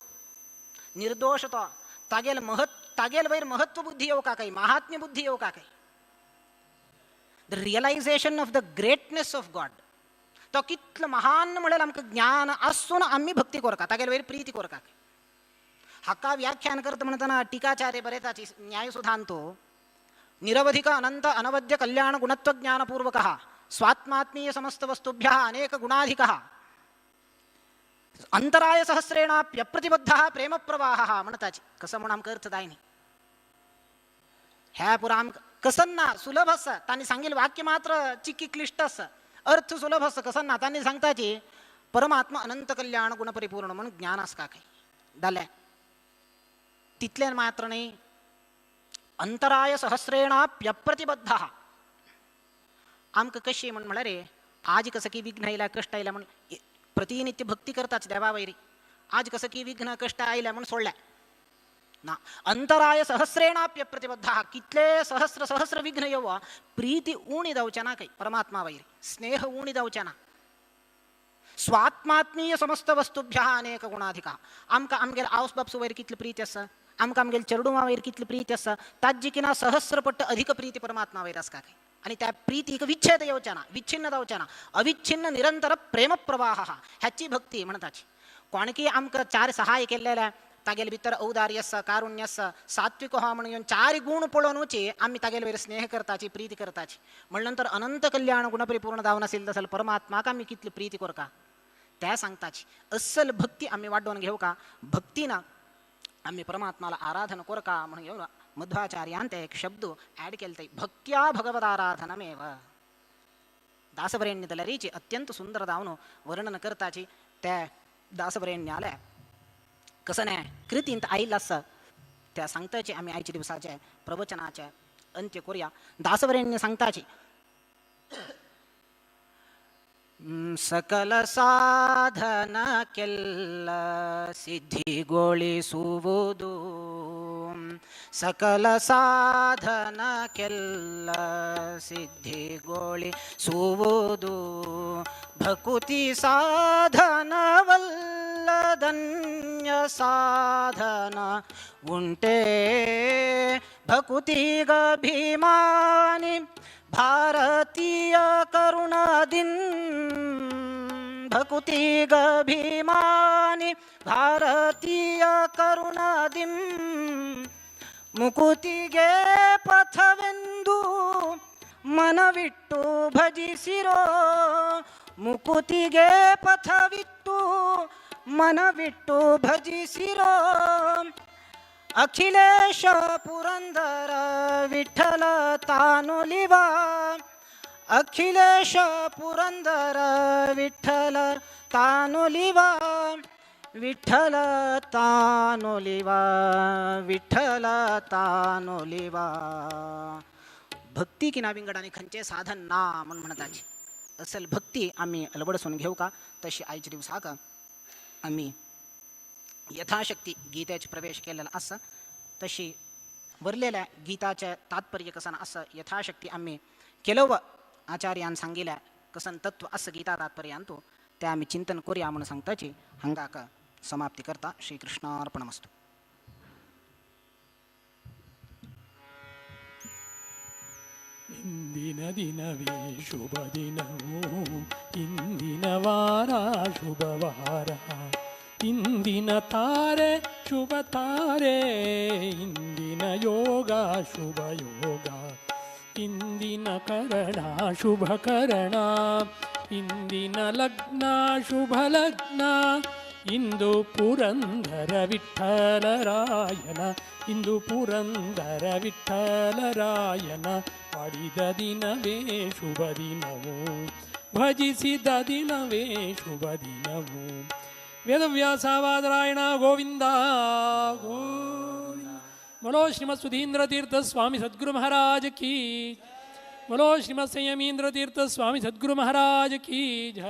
B: निर्दोषता तागेल महत् तागेल वयर महत्व बुद्धी येवका काय महात्म्य बुद्धी येवका काय. The realization of the greatness of God तो कितलो महान म्हणल्यार आमकां ज्ञान आसून आमी भक्ती करका तागेल वयर प्रीती करका. हाका व्याख्यान करता म्हणटना टीकाचार्य बरयताची न्यायसुधांतो निरवधिक अनंत अनवद्य कल्याण गुणत्व ज्ञानपूर्वकः स्वात्मात्मीय समस्त वस्तुभ्यः अनेक गुणाधिकः अंतराय सहस्रेणाप्यप्रतिबद्धः प्रेमप्रवाहः म्हणताची. कसं म्हूण आमकां अर्थ जाय न्ही ह्या पुरा आमकां कसन ना सुलभ आसा तांणी सांगिल्लें वाक्य मात्र चिकी क्लिश्ट आसा अर्थ सुलभ आसा कसन ना. तांणी सांगताची परमात्मा अनंत कल्याण गुणपरिपूर्ण म्हूण ज्ञान आसका काय जालें तितलें मात्र न्ही अंतराय सहस्रेणाप्यप्रतिबद्धः. आमकां कशी म्हूण म्हणल्यार आज कसं की विघ्न आयल्या कश्ट आयल्या म्हूण प्रतिनित्य भक्ती करताच देवा वैरी आज कसं की विघ्न कश्ट आयल्या म्हूण सोडल्या ना. अंतराय सहस्रेणाप्यप्रतिबद्धः कितले सहस्र सहस्र विघ्न येवो प्रीती उणी जावच्या ना काही परमात्मा वैरी स्नेह उणी जावच्या ना. स्वात्मात्मीय समस्त वस्तुभ्यः अनेक गुणाधिकः. आमकां आमगेले आवस बापसू वयर कितली प्रीती आसा आमकां आमगेले चेरडुवां वयर कितली प्रीती आसा ताजी किना सहस्रपट्ट अधिक प्रीती परमात्मा वयर आसका काय आनी त्या प्रीतीक विच्छेद येवच्या ना विच्छिन्न जावच्या ना अविच्छिन्न निरंतर प्रेम प्रवाह ह्याची भक्ती म्हणताची. कोणकी आमकां चार सहाय केल्लेल्या तागेले भितर औदार्य आसा कारुण्य आसा सात्विक हो म्हणून घेवन चार गुण पळोवनूच आमी तागेले वयर स्नेह करताची प्रीती करताची. म्हणल्यार नंतर अनंत कल्याण गुणपरिपूर्ण जावन आशिल्लो जाल्यार परमात्माक आमी कितली प्रीती करका त्या सांगताची. अस्सल भक्ती आमी वाडोवन घेवका भक्तीन आमी परमात्माला आराधन करका म्हणून घेवन मध्वाचार्यान ते एक शब्द ॲड केले ते भक्त्या भगवदाराधनमेव. दासवरेण्य दलरीची अत्यंत सुंदर जावन वर्णन करताची त्या दासवरेण्याले कसं नाही कृतींत आयिल्लो आसा त्या सांगताची आमी आयच्या दिवसाचे प्रवचनाचे अंत्य करूया. दासवरेण्य सांगताची सकल साधनಕ್ಕೆಲ್ಲ ಸಿದ್ಧಿಗೊಳಿಸುವುದು ಸಕಲ ಸಾಧನಕ್ಕೆಲ್ಲ ಸಿದ್ಧಿಗೊಳಿಸುವುದು ಭಕುತಿ ಸಾಧನವಲ್ಲದನ್ಯ ಸಾಧನ ಉಂಟೇ ಭಕುತಿಗಭಿಮಾನಿ ಭಾರತೀಯ ಕರುಣಾದಿನ್ ಭಕುತಿಗಭಿಮಾನಿ ಭಾರತೀಯ ಕರುಣಾದಿಂ ಮುಕುತಿಗೆ ಪಥವೆಂದು ಮನವಿಟ್ಟು ಭಜಿಸಿರೋ ಮುಕುತಿಗೆ ಪಥವಿಟ್ಟು ಮನವಿಟ್ಟು ಭಜಿಸಿರೋ ಅಖಿಲೇಶ ಪುರಂದರ ವಿಠಲ ತಾನುಲಿವ ಅಖಿಲೇಶ ಪುರಂದರ ವಿಠಲ ತಾನುಲಿವ ವಿಠಲ ತಾನುಲಿವ ವಿಠಲ ತಾನುಲಿವ. भक्ती किना विंगड आनी खंयचें साधन ना म्हूण म्हणटाची. असल भक्ती आमी अलवडसून घेवका तशी आयच्या दिवसाक आमी यथाशक्ती गीतेचे प्रवेश केलेलो आसा तशी बरलेल्या गीताचे तात्पर्य कसन आसा यथाशक्ती आमी केलो आचार्यान सांगिल्ल्या कसन तत्व आसा गीता तात्पर्यांतू ते आमी चिंतन करूया म्हूण सांगताची हांगाक समाप्ती करता. श्रीकृष्णार्पणमस्तु.
C: ಇಂದಿನ ದಿನವೇ ಶುಭ ದಿನವು ಇಂದಿನ ವಾರ ಶುಭ ವಾರ ಇಂದಿನ ತಾರೆ ಶುಭ ತಾರೆ ಇಂದಿನ ಯೋಗ ಶುಭ ಯೋಗ ಇಂದಿನ ಕರಣ ಶುಭ ಕರಣ ಇಂದಿನ ಲಗ್ನ ಶುಭ ಲಗ್ನ ಇಂದು ಪುರಂದರ ವಿಠಲರಾಯನ ಇಂದು ಪುರಂದರ ವಿಠಲರಾಯನ ವಾಡಿದ ದಿನವೇ ಶುಭ ದಿನವು ಭಜಿಸಿದ ದಿನವೇ ಶುಭ ದಿನವು. ವೇದವ್ಯಾಸ ಬಾದರಾಯಣ ಗೋವಿಂದ ಗೋವಿಂದ. ಬಲೋ ಶ್ರೀಮತ್ ಸುಧೀಂದ್ರ ತೀರ್ಥ ಸ್ವಾಮಿ ಸದ್ಗುರು ಮಹಾರಾಜ ಕೀ. ಬಲೋ ಶ್ರೀಮತ್ ಸಂಯಮೀಂದ್ರ ತೀರ್ಥ ಸ್ವಾಮಿ ಸದ್ಗುರು ಮಹಾರಾಜ ಕೀ ಜಯ.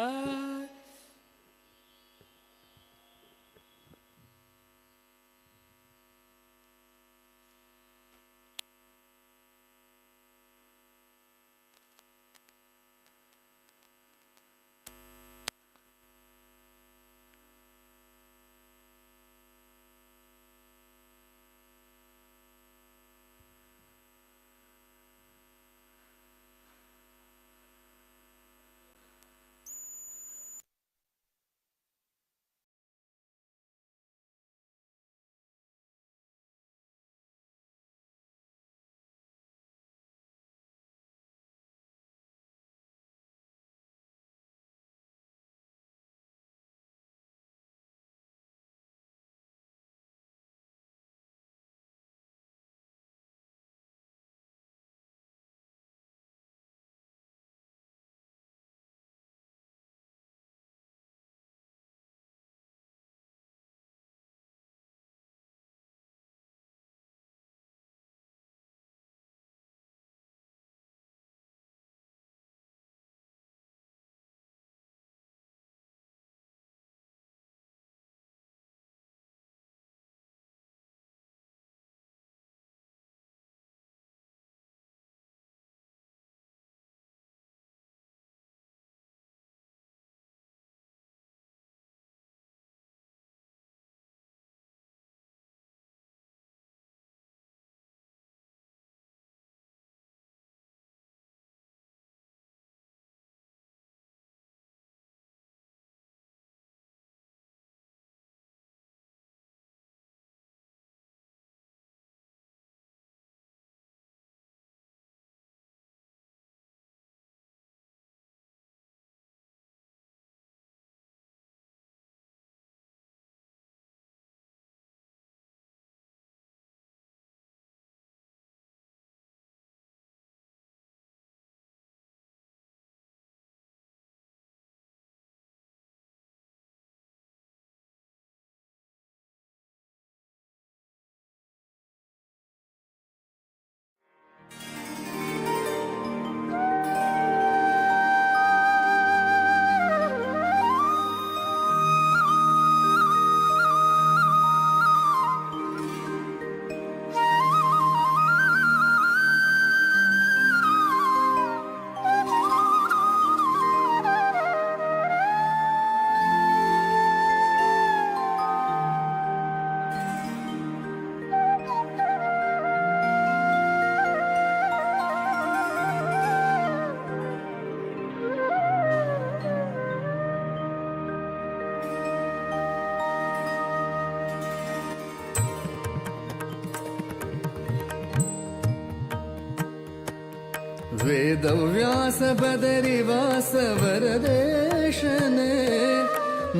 D: ವೇದವ್ಯಾಸ ಬದರಿವಾಸ ವರದೇಶನೇ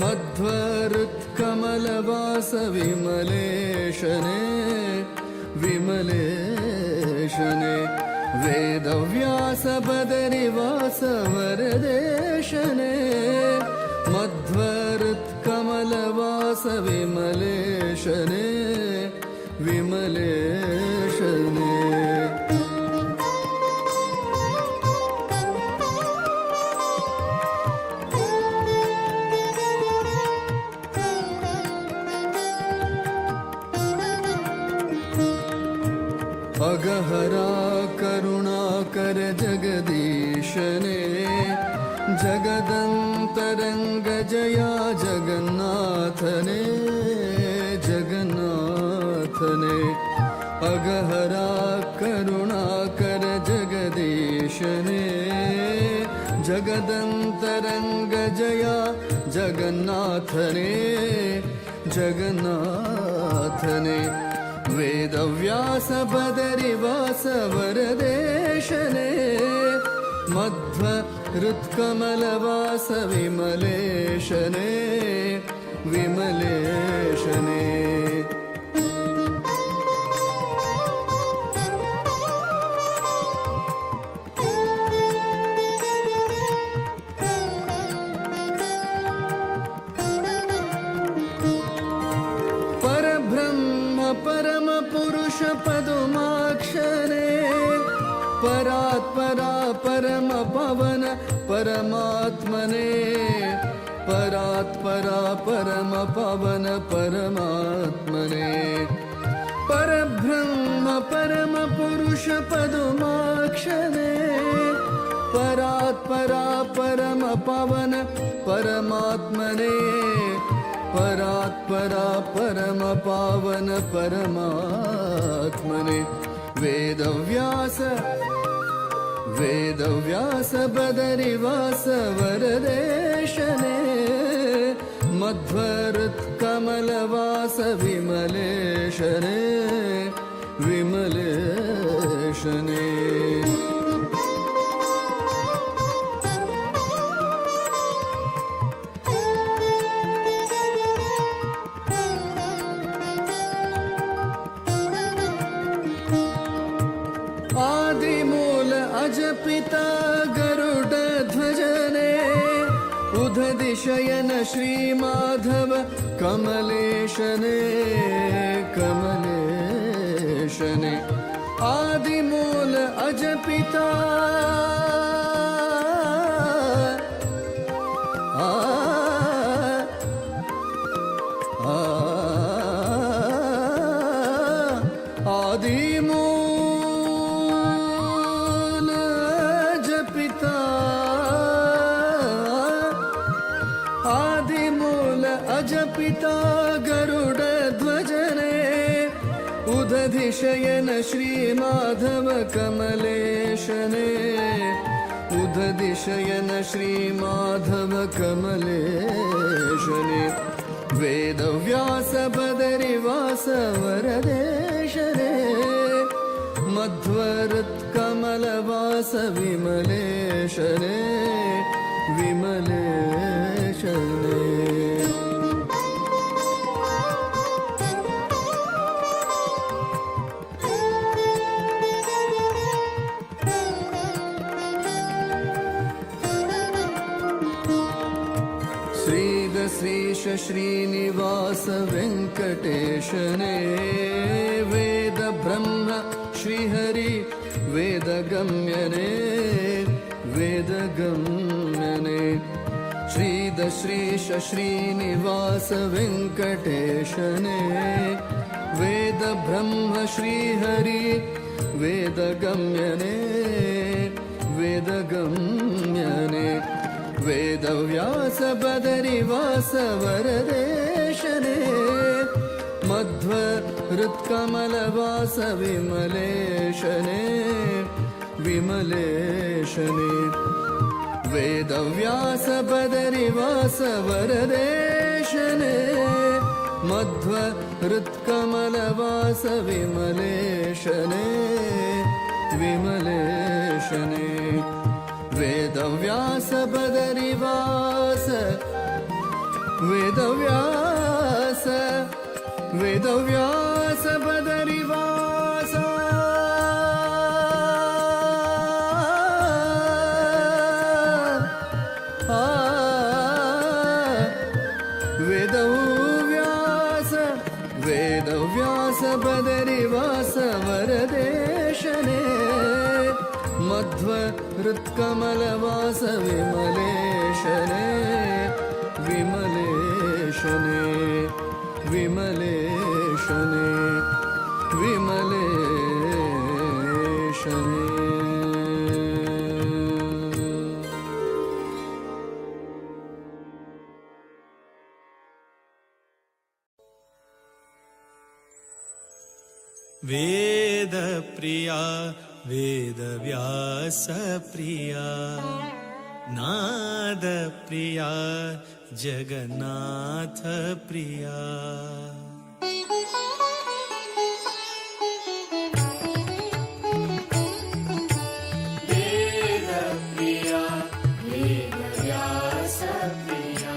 D: ಮಧ್ವರುತ್ಕಮಲವಾಸ ವಿಮಲೇಶನೇ ವಿಮಲೇಶನೇ. ವೇದವ್ಯಾಸ ಬದರಿವಾಸ ವರದೇಶನೇ ಮಧ್ವರುತ್ಕಮಲವಾಸ ವಿಮಲೇಶನೇ ವಿಮಲೇಶನೇ. अगहरा करुणाकर जगदीशने जगदंतरंग जया जगन्नाथने जगन्नाथने. अगहरा करुणाकर जगदीशने जगदंतरंग जया जगन्नाथने जगन्नाथने. वेदव्यास बदरिवास वरदेशने मध्व हृत्कमलवास विमलेशने विमलेशने. परम पवन परमात्मने परात्परा परम पवन परमात्मने परब्रह्म परम पुरुष पदुमाक्षने परात्परा परम पवन परमात्मने परात्परा परम पावन परमात्मने वेदव्यास वेदव्यास बदरिवास वरदेशने मध्वहृत्कमलवास विमलेशने विमलेशने। आदिमूल अजपिता गरुड ध्वजने उदधिशयन श्री माधव कमलेशने कमलेशने। आदिमूल अजपिता आ आ आदिमूल अजपिता आदिमूल अजपिता गरुड ध्वजने उदधिशयन श्री माधव कमलेशने उदधिशयन श्री माधव कमलेशने वेदव्यास बदरिवास वरदेशने मध्वहृत्कमलवास विमलेशने विमलेशने। श्रीदश्रीश श्रीनिवास वेङ्कटेशने वेद ब्रह्म श्रीहरि वेदगम्यने वेदगम्यने। श्रीदश्रीश श्रीनिवास वेङ्कटेशने वेद ब्रह्म श्रीहरि वेदगम्यने वेदगम्यने। वेदव्यास बदरिवास वरदेशने मध्वहृत्कमलवास विमलेशने विमलेशने। वेदव्यास बदरिवास वरदेशने मध्वहृत्कमलवास विमलेशने विमलेशने। वेदव्यास बदरिवास वेदव्यास वेदव्यास बदरिवास आ वेदव्यास वेदव्यास बदरिवास वरदेशने मध्वहृत्कमलवास विमलेशने विमलेशने विमलेशने विमलेशने।
E: वेद प्रिया वेदव्यास प्रिया नाद प्रिया जगन्नाथ प्रिया।
F: वेदप्रिया वेदव्यासप्रिया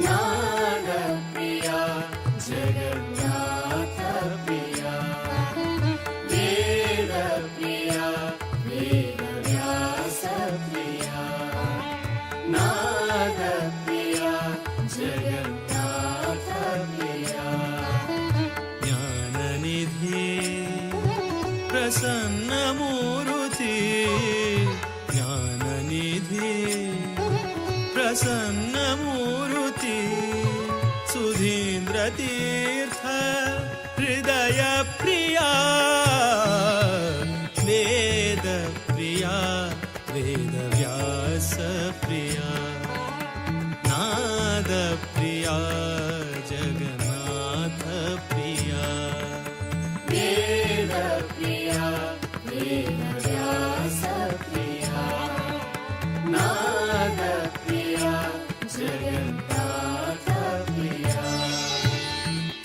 F: नादप्रिया जगन्नाथप्रिया। वेदप्रिया वेदव्यासप्रिया नादप्रिया जगन्नाथप्रिया।
E: ज्ञाननिधि प्रसन्नमूर्ति प्रसन्न मूर्ति सुधीन्द्र तीर्थ हृदय प्रिया वेद प्रिया वेदव्यास प्रिया नाद प्रिया जगन्नाथ प्रिया
F: वेद प्रिया वेदव्यास प्रिया नाद प्रिया जगन्नाथ प्रिया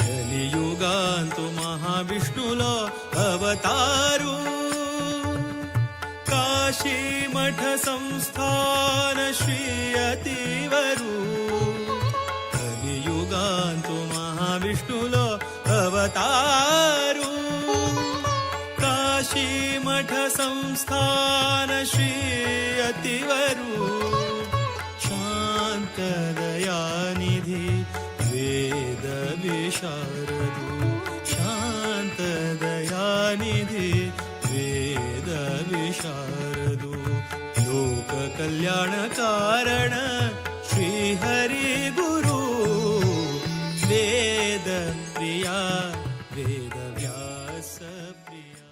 E: कलियुगांतु महाविष्णुलो अवतारू काशी मठ संस्थान श्री अतिवरू कलियुगांतु महाविष्णुलो अवतारू काशी मठ संस्थान श्री अतिवरू शांत दयानिधि वेद विशारदु शांत दयानिधि वेद विशारदु लोक कल्याण कारण श्री हरि गुरु वेद प्रिया वेद व्यास प्रिया।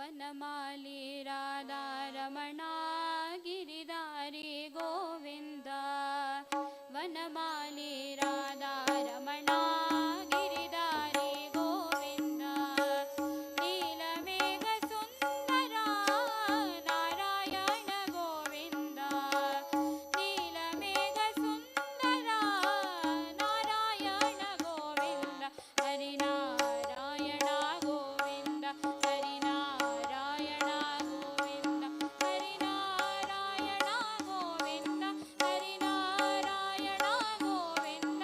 G: वनमाली राधा रमणा गिरिधारी गोविन्द वनमाली राधा रमणा गिरिधारी गोविन्द नीलमेघ सुन्दरा नारायण गोविन्द नीलमेघ सुन्दरा नारायण गोविन्द हरिनारायण गोविन्द हरिनारायण गोविन्द हरिनारायण गोविन्द हरिनारायण गोविन्द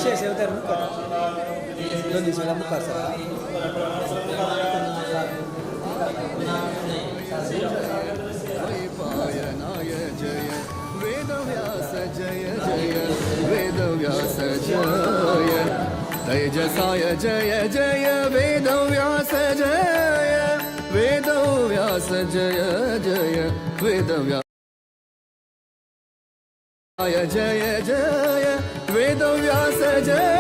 H: विशेश येवतर 2 दीस वेळा मुखार सरता.
D: द्वैपायनाय जय वेदव्यास जय जय वेदव्यास जय तैजसाय जय जय वेदव्यास जय वेदव्यास जय जय वेदव्यास जय जय वेदव्यास जय.